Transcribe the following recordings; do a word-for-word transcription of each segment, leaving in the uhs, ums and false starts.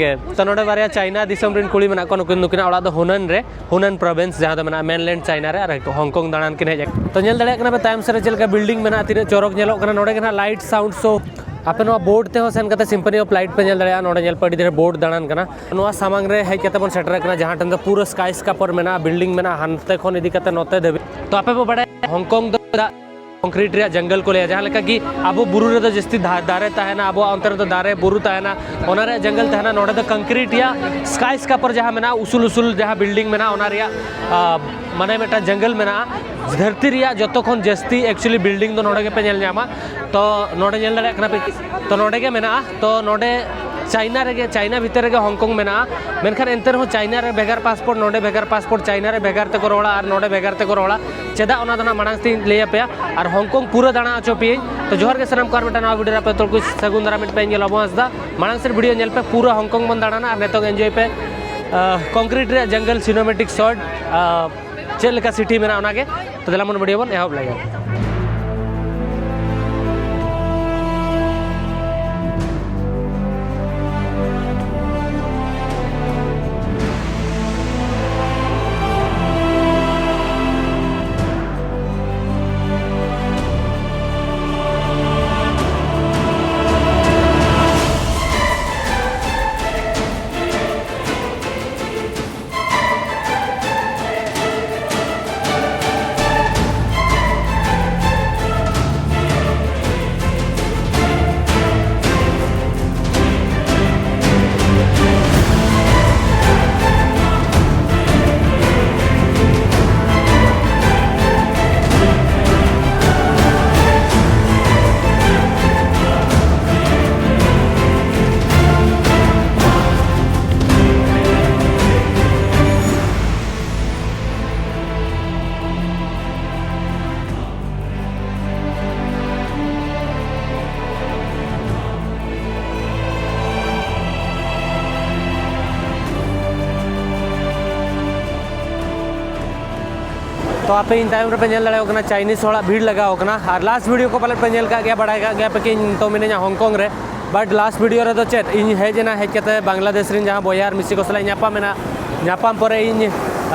ᱜᱮ᱾ ᱛᱚ, ᱱᱚᱰᱮ ᱵᱟᱨᱭᱟ ᱪᱟᱭᱱᱟ ᱫᱤᱥᱚᱢ ᱨᱮᱱ ᱠᱩᱲᱤ ᱢᱮᱱᱟᱜ ᱠᱚᱣᱟ, ᱱᱩᱠᱤᱱ, ᱱᱩᱠᱤᱱᱟᱜ ᱚᱲᱟᱜ ᱫᱚ ᱦᱩᱱᱟᱱ ᱨᱮ, ᱦᱩᱱᱟᱱ ᱯᱨᱚᱵᱤᱱᱥ, ᱡᱟᱦᱟᱸ ᱫᱚ ᱢᱮᱱᱟᱜᱼᱟ ᱢᱮᱱᱞᱮᱱᱰ ᱪᱟᱭᱱᱟ ᱨᱮ, ᱟᱨ ᱦᱚᱝᱠᱚᱝ ᱫᱟᱬᱟᱱ ᱠᱤᱱ ᱦᱮᱡ ᱟᱠᱟᱱᱟ᱾ ᱛᱚ, ᱧᱮᱞ ᱫᱟᱲᱮᱭᱟᱜ ᱠᱟᱱᱟ ᱯᱮ ᱛᱟᱭᱚᱢ ᱥᱮᱫ ᱨᱮ ᱪᱮᱫ ᱞᱮᱠᱟ ᱵᱤᱞᱰᱤᱝ ᱢᱮᱱᱟᱜᱼᱟ, ᱛᱤᱱᱟᱹᱜ ᱪᱚᱨᱚᱠ ᱧᱮᱞᱚᱜ ᱠᱟᱱᱟ᱾ ᱱᱚᱰᱮ ᱜᱮ ᱱᱟᱦᱟᱜ ᱞᱟᱭᱤᱴ ᱥᱟᱣᱩᱱᱰ ᱥᱳ, ᱟᱯᱮ ᱱᱚᱣᱟ ᱵᱳᱨᱰ ᱛᱮᱦᱚᱸ ᱥᱮᱱ ᱠᱟᱛᱮ ᱥᱤᱢᱯᱷᱚᱱᱤ ᱚᱯᱷ ᱞᱟᱭᱤᱴ ᱯᱮ ᱧᱮᱞ ᱫᱟᱲᱮᱭᱟᱜᱼᱟ᱾ ᱱᱚᱰᱮ ᱧᱮᱞ ᱯᱮ, ᱟᱹᱰᱤ ᱰᱷᱮᱨ ᱵᱳᱨᱰ ᱫᱟᱬᱟᱱ ᱠᱟᱱᱟ᱾ ᱱᱚᱣᱟ ᱥᱟᱢᱟᱝ ᱨᱮ ᱦᱮᱡ ᱠᱟᱛᱮ ᱵᱚᱱ ᱥᱮᱴᱮᱨ ᱟᱠᱟᱱᱟ, ᱡᱟᱦᱟᱸ ᱴᱷᱮᱱ ᱫᱚ ᱯᱩᱨᱟᱹ ᱥᱠᱟᱭ ᱥᱠᱨᱟᱯᱟᱨ ᱢᱮᱱᱟᱜᱼᱟ, ᱵᱤᱞᱰᱤᱝ ᱢᱮᱱᱟᱜᱼᱟ, ᱦᱟᱱᱛᱮ ᱠᱷᱚᱱ ᱤᱫᱤ ᱠᱟᱛᱮ ᱱᱚᱛᱮ ᱫᱷᱟᱹᱵᱤᱡ᱾ ᱛᱚ, ᱟᱯᱮ ᱯᱮ ᱵᱟᱲᱟᱭᱟ ᱦᱚᱝᱠᱚᱝ ᱫᱚ ᱪᱮᱫᱟᱜ ᱠᱚᱝᱠᱨᱤᱴ ᱨᱮᱭᱟᱜ ᱡᱚᱝᱜᱚᱞ ᱠᱚ ᱞᱟᱹᱭᱟ? ᱡᱟᱦᱟᱸ ᱞᱮᱠᱟ ᱠᱤ ᱟᱵᱚ ᱵᱩᱨᱩ ᱨᱮᱫᱚ ᱡᱟᱹᱥᱛᱤ ᱫᱷᱟ-, ᱫᱟᱨᱮ ᱛᱟᱦᱮᱱᱟ, ᱟᱵᱚᱣᱟᱜ ᱚᱱᱛᱮ ᱨᱮᱫᱚ ᱫᱟᱨᱮ ᱵᱩᱨᱩ ᱛᱟᱦᱮᱱᱟ, ᱚᱱᱟ ᱨᱮᱭᱟᱜ ᱡᱚᱝᱜᱚᱞ ᱛᱟᱦᱮᱱᱟ᱾ ᱱᱚᱰᱮ ᱫᱚ ᱠᱚᱝᱠᱨᱤᱴ ᱨᱮᱭᱟᱜ ᱥᱠᱟᱭ ᱥᱠᱨᱟᱯᱟᱨ ᱡᱟᱦᱟᱸ ᱢᱮᱱᱟᱜᱼᱟ, ᱩᱥᱩᱞ ᱩᱥᱩᱞ ᱡᱟᱦᱟᱸ ᱵᱤᱞᱰᱤᱝ ᱢᱮᱱᱟᱜᱼᱟ, ᱚᱱᱟ ᱨᱮᱭᱟᱜ, ᱟ, ᱢᱟᱱᱮ ᱢᱤᱫᱴᱟᱝ ᱡᱚᱝᱜᱚᱞ ᱢᱮᱱᱟᱜᱼᱟ᱾ ᱫᱷᱟᱹᱨᱛᱤ ᱨᱮᱭᱟᱜ ᱡᱚᱛᱚ ᱠᱷᱚᱱ ᱡᱟᱹᱥᱛᱤ actually ᱵᱤᱞᱰᱤᱝ ᱫᱚ ᱱᱚᱰᱮ ᱜᱮᱯᱮ ᱧᱮᱞ ᱧᱟᱢᱟ᱾ ᱛᱚ, ᱱᱚᱰᱮ ᱧᱮᱞ ᱫᱟᱲᱮᱭᱟᱜ ᱠᱟᱱᱟ ᱯᱮ, ᱛᱚ, ᱱᱚᱰᱮ ᱜᱮ ᱢᱮᱱᱟᱜᱼᱟ᱾ ᱛᱚ, ᱱᱚᱰᱮ ᱪᱟᱭᱱᱟ ᱨᱮᱜᱮ, ᱪᱟᱭᱱᱟ ᱵᱷᱤᱛᱤᱨ ᱨᱮᱜᱮ ᱦᱚᱝᱠᱚᱝ ᱢᱮᱱᱟᱜᱼᱟ, ᱢᱮᱱᱠᱷᱟᱱ ᱮᱱᱛᱮ ᱨᱮᱦᱚᱸ ᱪᱟᱭᱱᱟ ᱨᱮ ᱵᱷᱮᱜᱟᱨ ᱯᱟᱥᱯᱳᱨᱴ, ᱱᱚᱰᱮ ᱵᱷᱮᱜᱟᱨ ᱯᱟᱥᱯᱳᱨᱴ, ᱪᱟᱭᱱᱟ ᱨᱮ ᱵᱷᱮᱜᱟᱨ ᱛᱮᱠᱚ ᱨᱚᱲᱟ ᱟᱨ ᱱᱚᱰᱮ ᱵᱷᱮᱜᱟᱨ ᱛᱮᱠᱚ ᱨᱚᱲᱟ᱾ ᱪᱮᱫᱟᱜ, ᱚᱱᱟ ᱫᱚ ᱱᱟᱜ ᱢᱟᱲᱟᱝ ᱥᱮᱫ ᱤᱧ ᱞᱟᱹᱭ ᱟᱯᱮᱭᱟ᱾ ᱟᱨ ᱦᱚᱝᱠᱚᱝ ᱯᱩᱨᱟᱹ ᱫᱟᱬᱟ ᱦᱚᱪᱚ ᱯᱮᱭᱟᱹᱧ᱾ ᱛᱚ, ᱡᱚᱦᱟᱨ ᱜᱮ ᱥᱟᱱᱟᱢ ᱠᱚ, ᱟᱨ ᱢᱤᱫᱴᱟᱝ ᱱᱟᱣᱟ ᱵᱷᱤᱰᱤᱭᱳ ᱨᱮ ᱟᱯᱮ ᱡᱚᱛᱚ ᱠᱚ ᱥᱟᱹᱜᱩᱱ ᱫᱟᱨᱟᱢ ᱢᱮᱫ ᱯᱮ, ᱤᱧ ᱜᱮ ᱞᱚᱵᱚ ᱦᱟᱸᱥᱫᱟ᱾ ᱢᱟᱲᱟᱝ ᱥᱮᱫ ᱵᱷᱤᱰᱤᱭᱳ ᱧᱮᱞ ᱯᱮ, ᱯᱩᱨᱟᱹ ᱦᱚᱝᱠᱚᱝ ᱵᱚᱱ ᱫᱟᱬᱟᱱᱟ ᱟᱨ ᱱᱤᱛᱚᱝ ᱮᱱᱡᱚᱭ ᱯᱮ, ᱟᱸ, ᱠᱚᱝᱠᱨᱤᱴ ᱨᱮᱭᱟᱜ ᱡᱚᱝᱜᱚᱞ ᱥᱤᱱᱮᱢᱮᱴᱤᱠ ᱥᱚᱴ, ᱟᱸ, ᱪᱮᱫ ᱞᱮᱠᱟ ᱥᱤᱴᱤ ᱢᱮᱱᱟᱜᱼᱟ ᱚᱱᱟᱜᱮ᱾ ᱛᱚ, ᱫᱮᱞᱟ ᱵᱚᱱ ᱵᱷᱤᱰᱤᱭᱳ ᱵᱚᱱ ᱮᱦᱚᱵ ᱞᱮᱜᱮ᱾ ᱛᱚ, ᱟᱯᱮ ᱤᱧ ᱛᱟᱭᱚᱢ ᱨᱮᱯᱮ ᱧᱮᱞ ᱫᱟᱲᱮᱭᱟᱜ ᱠᱟᱱᱟ, ᱪᱟᱭᱱᱤᱡᱽ ᱦᱚᱲᱟᱜ ᱵᱷᱤᱲ ᱞᱟᱜᱟᱣ ᱠᱟᱱᱟ᱾ ᱟᱨ ᱞᱟᱥᱴ ᱵᱷᱤᱰᱤᱭᱳ ᱠᱚ ᱯᱟᱞᱮᱫ ᱯᱮ ᱧᱮᱞ ᱠᱟᱜ ᱜᱮᱭᱟ, ᱵᱟᱲᱟᱭ ᱠᱟᱜ ᱜᱮᱭᱟ ᱯᱮ ᱠᱤ ᱤᱧ ᱱᱤᱛᱚᱜ ᱢᱤᱱᱟᱹᱧᱟ ᱦᱚᱝᱠᱚᱝ ᱨᱮ᱾ But last video ᱨᱮᱫᱚ ᱪᱮᱫ, ᱤᱧ ᱦᱮᱡ ᱮᱱᱟ, ᱦᱮᱡ ᱠᱟᱛᱮ ᱵᱟᱝᱞᱟᱫᱮᱥ ᱨᱮᱱ ᱡᱟᱦᱟᱸ ᱵᱚᱭᱦᱟ ᱟᱨ ᱢᱤᱥᱤ ᱠᱚ ᱥᱟᱞᱟᱜ ᱤᱧ ᱧᱟᱯᱟᱢ ᱮᱱᱟ᱾ ᱧᱟᱯᱟᱢ ᱯᱚᱨᱮ ᱤᱧ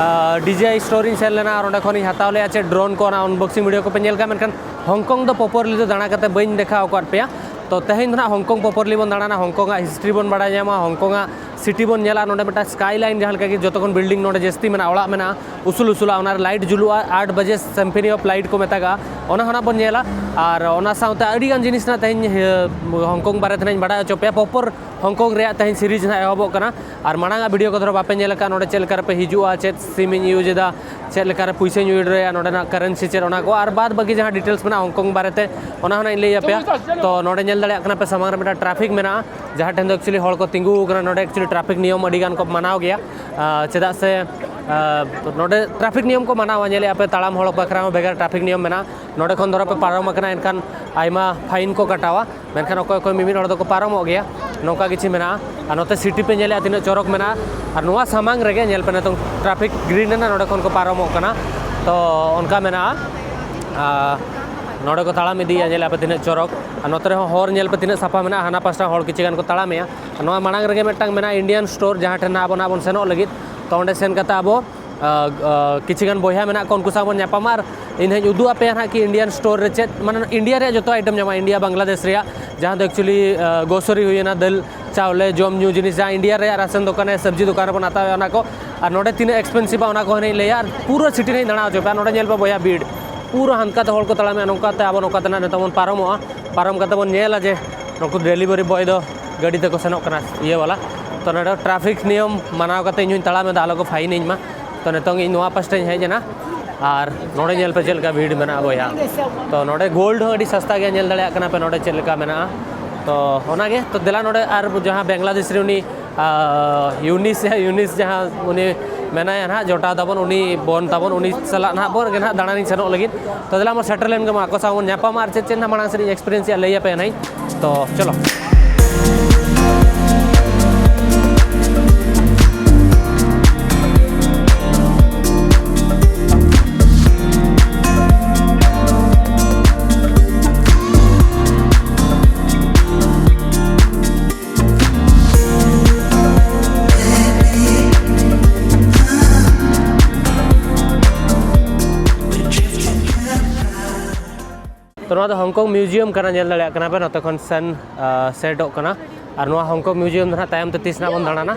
ᱰᱤ ᱡᱮ ᱟᱭ ᱥᱴᱳᱨ ᱤᱧ ᱥᱮᱱ ᱞᱮᱱᱟ ᱟᱨ ᱚᱸᱰᱮ ᱠᱷᱚᱱᱤᱧ ᱦᱟᱛᱟᱣ ᱞᱮᱫᱼᱟ ᱪᱮᱫ, ᱰᱨᱳᱱ ᱠᱚ, ᱚᱱᱟ ᱟᱱᱵᱚᱠᱥᱤᱝ ᱵᱷᱤᱰᱤᱭᱳ ᱠᱚᱯᱮ ᱧᱮᱞ ᱠᱟᱜ, ᱢᱮᱱᱠᱷᱟᱱ ᱦᱚᱝᱠᱚᱝ ᱫᱚ ᱯᱨᱚᱯᱟᱨᱞᱤ ᱫᱚ ᱫᱟᱬᱟ ᱠᱟᱛᱮ ᱵᱟᱹᱧ ᱫᱮᱠᱷᱟᱣ ᱟᱠᱟᱫ ᱯᱮᱭᱟ᱾ ᱛᱚ ᱛᱮᱦᱮᱧ ᱫᱚ ᱱᱟᱦᱟᱜ ᱦᱚᱝᱠᱚᱝ ᱯᱨᱚᱯᱟᱨᱞᱤ ᱵᱚᱱ ᱫᱟᱬᱟᱱᱟ, ᱦᱚᱝᱠᱚᱝ ᱟᱜ ᱦᱤᱥᱴᱨᱤ ᱵᱚᱱ ᱵᱟᱲᱟᱭ ᱧᱟᱢᱟ, ᱦᱚᱝᱠᱚᱝ ᱟᱜ ᱥᱤᱴᱤ ᱵᱚᱱ ᱧᱮᱞᱟ, ᱱᱚᱰᱮ ᱢᱤᱫᱴᱟᱝ ᱥᱠᱟᱭ ᱞᱟᱭᱤᱱ ᱡᱟᱦᱟᱸ ᱞᱮᱠᱟ ᱜᱮ ᱡᱚᱛᱚ ᱠᱷᱚᱱ ᱵᱤᱞᱰᱤᱝ ᱱᱚᱰᱮ ᱡᱟᱹᱥᱛᱤ ᱢᱮᱱᱟᱜᱼᱟ, ᱚᱲᱟᱜ ᱢᱮᱱᱟᱜᱼᱟ, ᱩᱥᱩᱞ ᱩᱥᱩᱞᱟᱜ, ᱚᱱᱟᱨᱮ ᱞᱟᱭᱤᱴ ᱡᱩᱞᱩᱜᱼᱟ, ᱟᱴ ᱵᱟᱡᱮ ᱥᱮᱢᱯᱷᱤᱱᱤ ᱚᱯᱷ ᱞᱟᱭᱤᱴ ᱠᱚ ᱢᱮᱛᱟᱜᱼᱟ, ᱚᱱᱟ ᱦᱚᱸ ᱱᱟᱜ ᱵᱚᱱ ᱧᱮᱞᱟ᱾ ᱟᱨ ᱚᱱᱟ ᱥᱟᱶᱛᱮ ᱟᱹᱰᱤᱜᱟᱱ ᱡᱤᱱᱤᱥ ᱨᱮᱱᱟᱜ ᱛᱮᱦᱮᱧ, ᱤᱭᱟᱹ, ᱦᱚᱝᱠᱚᱝ ᱵᱟᱨᱮ ᱛᱮ ᱱᱟᱜ ᱤᱧ ᱵᱟᱲᱟᱭ ᱦᱚᱪᱚ ᱯᱮᱭᱟ᱾ ᱯᱨᱚᱯᱚᱨ ᱦᱚᱝᱠᱚᱝ ᱨᱮᱭᱟᱜ ᱛᱮᱦᱮᱧ ᱥᱤᱨᱤᱡᱽ ᱱᱟᱜ ᱮᱦᱚᱵᱚᱜ ᱠᱟᱱᱟ᱾ ᱟᱨ ᱢᱟᱲᱟᱝ ᱟᱜ ᱵᱷᱤᱰᱤᱭᱳ ᱠᱚ ᱫᱷᱚᱨᱚ ᱵᱟᱯᱮ ᱧᱮᱞ ᱟᱠᱟᱫ, ᱱᱚᱰᱮ ᱪᱮᱫ ᱞᱮᱠᱟ ᱨᱮᱯᱮ ᱦᱤᱡᱩᱜᱼᱟ, ᱪᱮᱫ ᱥᱤᱢ ᱤᱧ ᱤᱭᱩᱡᱽ ᱮᱫᱟ, ᱪᱮᱫ ᱞᱮᱠᱟ ᱨᱮ ᱯᱩᱭᱥᱟᱹᱧ ᱩᱭᱤᱰᱨᱚᱭᱟ, ᱱᱚᱰᱮᱱᱟᱜ ᱠᱟᱨᱮᱱᱥᱤ ᱪᱮᱫ, ᱚᱱᱟ ᱠᱚ ᱟᱨ ᱵᱟᱫ ᱵᱟᱹᱠᱤ ᱡᱟᱦᱟᱸ ᱰᱤᱴᱮᱞᱥ ᱢᱮᱱᱟᱜᱼᱟ ᱦᱚᱝᱠᱚᱝ ᱵᱟᱨᱮᱛᱮ, ᱚᱱᱟ ᱦᱚᱸ ᱱᱟᱜ ᱤᱧ ᱞᱟᱹᱭ ᱟᱯᱮᱭᱟ᱾ ᱛᱚ ᱱᱚᱰᱮ ᱧᱮᱞ ᱫᱟᱲᱮᱭᱟᱜ ᱠᱟᱱᱟ ᱯᱮ ᱥᱟᱢᱟᱝ ᱨᱮ ᱢᱤᱫᱴᱟᱝ ᱴᱨᱟᱯᱷᱤᱠ ᱢᱮᱱᱟᱜᱼᱟ, ᱡᱟᱦᱟᱸ ᱴᱷᱮᱱ ᱫᱚ ᱮᱠᱪᱩᱭᱮᱞᱤ ᱦᱚᱲ ᱠᱚ ᱛᱤᱸᱜᱩ ᱟᱠᱟᱱᱟ᱾ ᱱᱚᱰᱮ ᱮᱠᱪᱩᱭᱮᱞᱤ ᱴᱨᱟᱯᱷᱤᱠ ᱱᱤᱭᱚᱢ ᱟᱹᱰᱤ ᱜᱟᱱ ᱠᱚ ᱢᱟᱱᱟᱣ ᱜᱮᱭᱟ᱾ ᱟᱨ ᱪᱮᱫᱟᱜ ᱥᱮ, ᱟᱨ ᱱᱚᱰᱮ ᱴᱨᱟᱯᱷᱤᱠ ᱱᱤᱭᱚᱢ ᱠᱚ ᱢᱟᱱᱟᱣᱟ, ᱧᱮᱞᱮᱫᱼᱟ ᱯᱮ ᱛᱟᱲᱟᱢ ᱦᱚᱲ ᱵᱟᱠᱷᱨᱟ ᱦᱚᱸ ᱵᱷᱮᱜᱟᱨ ᱴᱨᱟᱯᱷᱤᱠ ᱱᱤᱭᱚᱢ ᱢᱮᱱᱟᱜᱼᱟ᱾ ᱱᱚᱰᱮ ᱠᱷᱚᱱ ᱫᱷᱚᱨᱚ ᱯᱮ ᱯᱟᱨᱚᱢ ᱟᱠᱟᱱᱟ, ᱮᱱᱠᱷᱟᱱ ᱟᱭᱢᱟ ᱯᱷᱟᱭᱤᱱ ᱠᱚ ᱠᱟᱴᱟᱣᱟ, ᱢᱮᱱᱠᱷᱟᱱ ᱚᱠᱚᱭ ᱚᱠᱚᱭ ᱢᱤᱢᱤᱫ ᱦᱚᱲ ᱫᱚᱠᱚ ᱯᱟᱨᱚᱢᱚᱜ ᱜᱮᱭᱟ᱾ ᱱᱚᱝᱠᱟ ᱠᱤᱪᱷᱩ ᱢᱮᱱᱟᱜᱼᱟ᱾ ᱟᱨ ᱱᱚᱛᱮ ᱥᱤᱴᱤ ᱯᱮ ᱧᱮᱞᱮᱫᱼᱟ ᱛᱤᱱᱟᱹᱜ ᱪᱚᱨᱚᱠ ᱢᱮᱱᱟᱜᱼᱟ, ᱟᱨ ᱱᱚᱣᱟ ᱥᱟᱢᱟᱝ ᱨᱮᱜᱮ ᱧᱮᱞ ᱯᱮ ᱱᱤᱛᱚᱝ ᱴᱨᱟᱯᱷᱤᱠ ᱜᱨᱤᱱ ᱮᱱᱟ, ᱱᱚᱰᱮ ᱠᱷᱚᱱ ᱠᱚ ᱯᱟᱨᱚᱢᱚᱜ ᱠᱟᱱᱟ᱾ ᱛᱚ ᱚᱱᱠᱟ ᱢᱮᱱᱟᱜᱼᱟ᱾ ᱟᱨ ᱱᱚᱰᱮ ᱠᱚ ᱛᱟᱲᱟᱢ ᱤᱫᱤᱭᱮᱫᱼᱟ, ᱧᱮᱞᱮᱫᱼᱟ ᱯᱮ ᱛᱤᱱᱟᱹᱜ ᱪᱚᱨᱚᱠ᱾ ᱟᱨ ᱱᱚᱛᱮ ᱨᱮᱦᱚᱸ ᱦᱚᱨ ᱧᱮᱞ ᱯᱮ ᱛᱤᱱᱟᱹᱜ ᱥᱟᱯᱷᱟ ᱢᱮᱱᱟᱜᱼᱟ, ᱦᱟᱱᱟ ᱯᱟᱥᱴᱟ ᱦᱚᱲ ᱠᱤᱪᱷᱩ ᱜᱟᱱ ᱠᱚ ᱛᱟᱲᱟᱢᱮᱜᱼᱟ᱾ ᱟᱨ ᱱᱚᱣᱟ ᱢᱟᱲᱟᱝ ᱨᱮᱜᱮ ᱢᱤᱫᱴᱟᱝ ᱢᱮᱱᱟᱜᱼᱟ ᱤᱱᱰᱤᱭᱟᱱ ᱥᱴᱳᱨ, ᱡᱟᱦᱟᱸ ᱴᱷᱮᱱ ᱟᱵᱚ ᱱᱟᱜ ᱵᱚᱱ ᱥᱮᱱᱚᱜ ᱞᱟᱹᱜᱤᱫ᱾ ᱛᱚ ᱚᱸᱰᱮ ᱥᱮᱱ ᱠᱟᱛᱮ ᱟᱵᱚ ᱟᱨ, ᱟᱨ, ᱠᱤᱪᱷᱩ ᱜᱟᱱ ᱵᱚᱭᱦᱟ ᱢᱮᱱᱟᱜ ᱠᱚᱣᱟ, ᱩᱱᱠᱩ ᱥᱟᱶ ᱵᱚᱱ ᱧᱟᱯᱟᱢᱟ ᱟᱨ ᱤᱧ ᱦᱟᱸᱜ ᱤᱧ ᱩᱫᱩᱜ ᱟᱯᱮᱭᱟ ᱦᱟᱸᱜ ᱠᱤ ᱤᱱᱰᱤᱭᱟᱱ ᱥᱴᱳᱨ ᱨᱮ ᱪᱮᱫ, ᱢᱟᱱᱮ ᱤᱱᱰᱤᱭᱟ ᱨᱮᱭᱟᱜ ᱡᱚᱛᱚ ᱟᱭᱴᱮᱢ ᱧᱟᱢᱚᱜᱼᱟ, ᱤᱱᱰᱤᱭᱟ ᱵᱟᱝᱞᱟᱫᱮᱥ ᱨᱮᱭᱟᱜ, ᱡᱟᱦᱟᱸ ᱫᱚ ᱮᱠᱪᱩᱭᱮᱞᱤ ᱜᱨᱚᱥᱟᱨᱤ ᱦᱩᱭᱮᱱᱟ, ᱫᱟᱹᱞ ᱪᱟᱣᱞᱮ, ᱡᱚᱢ ᱧᱩ ᱡᱤᱱᱤᱥ, ᱡᱟᱦᱟᱸ ᱤᱱᱰᱤᱭᱟ ᱨᱮᱭᱟᱜ ᱨᱟᱥᱚᱱ ᱫᱚᱠᱟᱱ ᱨᱮ, ᱥᱚᱵᱽᱡᱤ ᱫᱚᱠᱟᱱ ᱨᱮᱵᱚᱱ ᱦᱟᱛᱟᱣᱟ ᱚᱱᱟ ᱠᱚ, ᱟᱨ ᱱᱚᱰᱮ ᱛᱤᱱᱟᱹᱜ ᱮᱠᱥᱯᱮᱱᱥᱤᱵᱷᱟ ᱚᱱᱟ ᱠᱚᱦᱚᱸ ᱦᱟᱸᱜ ᱤᱧ ᱞᱟᱹᱭᱟ᱾ ᱟᱨ ᱯᱩᱨᱟᱹ ᱥᱤᱴᱤ ᱦᱟᱸᱜ ᱤᱧ ᱫᱟᱬᱟ ᱦᱚᱪᱚ ᱯᱮᱭᱟ᱾ ᱱᱚᱰᱮ ᱧᱮᱞ ᱯᱮ ᱵᱚᱭᱦᱟ, ᱵᱷᱤᱲ ᱯᱩᱨᱟᱹ ᱦᱟᱱᱠᱟᱛᱮ ᱦᱚᱲ ᱠᱚ ᱛᱟᱲᱟᱢᱮᱜᱼᱟ, ᱱᱚᱝᱠᱟᱛᱮ ᱟᱵᱚ ᱱᱚᱝᱠᱟ ᱛᱮ ᱱᱟᱜ ᱱᱤᱛᱚᱜ ᱵᱚᱱ ᱯᱟᱨᱚᱢᱚᱜᱼᱟ᱾ ᱯᱟᱨᱚᱢ ᱠᱟᱛᱮ ᱵᱚᱱ ᱧᱮᱞᱟ ᱡᱮ ᱱᱩᱠᱩ ᱰᱮᱞᱤᱵᱷᱟᱨᱤ ᱵᱚᱭ ᱫᱚ ᱜᱟᱹᱰᱤ ᱛᱮᱠᱚ ᱥᱮᱱᱚᱜ ᱠᱟᱱᱟ ᱤᱭᱟᱹ ᱵᱟᱞᱟ᱾ ᱛᱚ ᱱᱚᱰᱮ ᱴᱨᱟᱯᱷᱤᱠ ᱱᱤᱭᱚᱢ ᱢᱟᱱᱟᱣ ᱠᱟᱛᱮ ᱤᱧ ᱦᱚᱸᱧ ᱛᱟᱲᱟᱢ ᱮᱫᱟ, ᱟᱞᱚ ᱠᱚ ᱯᱷᱟᱭᱤᱱᱤᱧ ᱢᱟ᱾ ᱛᱚ ᱱᱤᱛᱚᱝ ᱤᱧ ᱱᱚᱣᱟ ᱯᱟᱥᱴᱟᱧ ᱦᱮᱡ ᱮᱱᱟ᱾ ᱟᱨ ᱱᱚᱰᱮ ᱧᱮᱞ ᱯᱮ ᱪᱮᱫ ᱞᱮᱠᱟ ᱵᱷᱤᱲ ᱢᱮᱱᱟᱜᱼᱟ ᱵᱚᱭᱦᱟ᱾ ᱛᱚ ᱱᱚᱰᱮ ᱜᱳᱞᱰ ᱦᱚᱸ ᱟᱹᱰᱤ ᱥᱟᱥᱛᱟ ᱜᱮᱭᱟ, ᱧᱮᱞ ᱫᱟᱲᱮᱭᱟᱜ ᱠᱟᱱᱟ ᱯᱮ ᱱᱚᱰᱮ ᱪᱮᱫ ᱞᱮᱠᱟ ᱢᱮᱱᱟᱜᱼᱟ᱾ ᱛᱚ ᱚᱱᱟᱜᱮ, ᱛᱚ ᱫᱮᱞᱟ ᱱᱚᱰᱮ ᱟᱨ ᱡᱟᱦᱟᱸ ᱵᱟᱝᱞᱟᱫᱮᱥ ᱨᱮ ᱩᱱᱤ, ᱟᱨ, ᱭᱩᱱᱤᱥ, ᱭᱩᱱᱤᱥ ᱡᱟᱦᱟᱸ ᱩᱱᱤ ᱢᱮᱱᱟᱭᱟ ᱱᱟᱦᱟᱜ, ᱡᱚᱴᱟᱣ ᱛᱟᱵᱚᱱ, ᱩᱱᱤ ᱵᱚᱱ ᱛᱟᱵᱚᱱ, ᱩᱱᱤ ᱥᱟᱞᱟᱜ ᱱᱟᱦᱟᱜ ᱵᱚᱱ ᱜᱮ ᱱᱟᱦᱟᱜ ᱫᱟᱬᱟᱱᱤᱧ ᱥᱮᱱᱚᱜ ᱞᱟᱹᱜᱤᱫ᱾ ᱛᱚ ᱫᱮᱞᱟ ᱢᱟ ᱥᱮᱴᱮᱨ ᱞᱮᱱ ᱜᱮ ᱢᱟ, ᱟᱠᱚ ᱥᱟᱶ ᱵᱚᱱ ᱧᱟᱯᱟᱢᱟ ᱟᱨ ᱪᱮᱫ ᱪᱮᱫ ᱱᱟᱦᱟᱜ ᱢᱟᱲᱟᱝ ᱥᱮᱫ ᱤᱧ ᱮᱠᱥᱯᱮᱨᱤᱭᱮᱱᱥ ᱮᱫᱼᱟ ᱞᱟᱹᱭ ᱟᱯᱮᱭᱟ ᱱᱟᱦᱟᱜ᱾ ᱛᱚ ᱪᱚᱞᱚ᱾ ᱱᱚᱣᱟ ᱫᱚ ᱦᱚᱝᱠᱚᱝ ᱢᱤᱭᱩᱡᱤᱭᱟᱢ ᱠᱟᱱᱟ, ᱧᱮᱞ ᱫᱟᱲᱮᱭᱟᱜ ᱠᱟᱱᱟ ᱯᱮ, ᱱᱚᱛᱮ ᱠᱷᱚᱱ ᱥᱮᱱ ᱥᱮᱴᱚᱜ ᱠᱟᱱᱟ᱾ ᱟᱨ ᱱᱚᱣᱟ ᱦᱚᱝᱠᱚᱝ ᱢᱤᱭᱩᱡᱤᱭᱟᱢ ᱫᱚ ᱱᱟᱦᱟᱜ ᱛᱟᱭᱚᱢ ᱛᱮ ᱛᱤᱥ ᱱᱟᱜ ᱵᱚᱱ ᱫᱟᱬᱟᱱᱟ᱾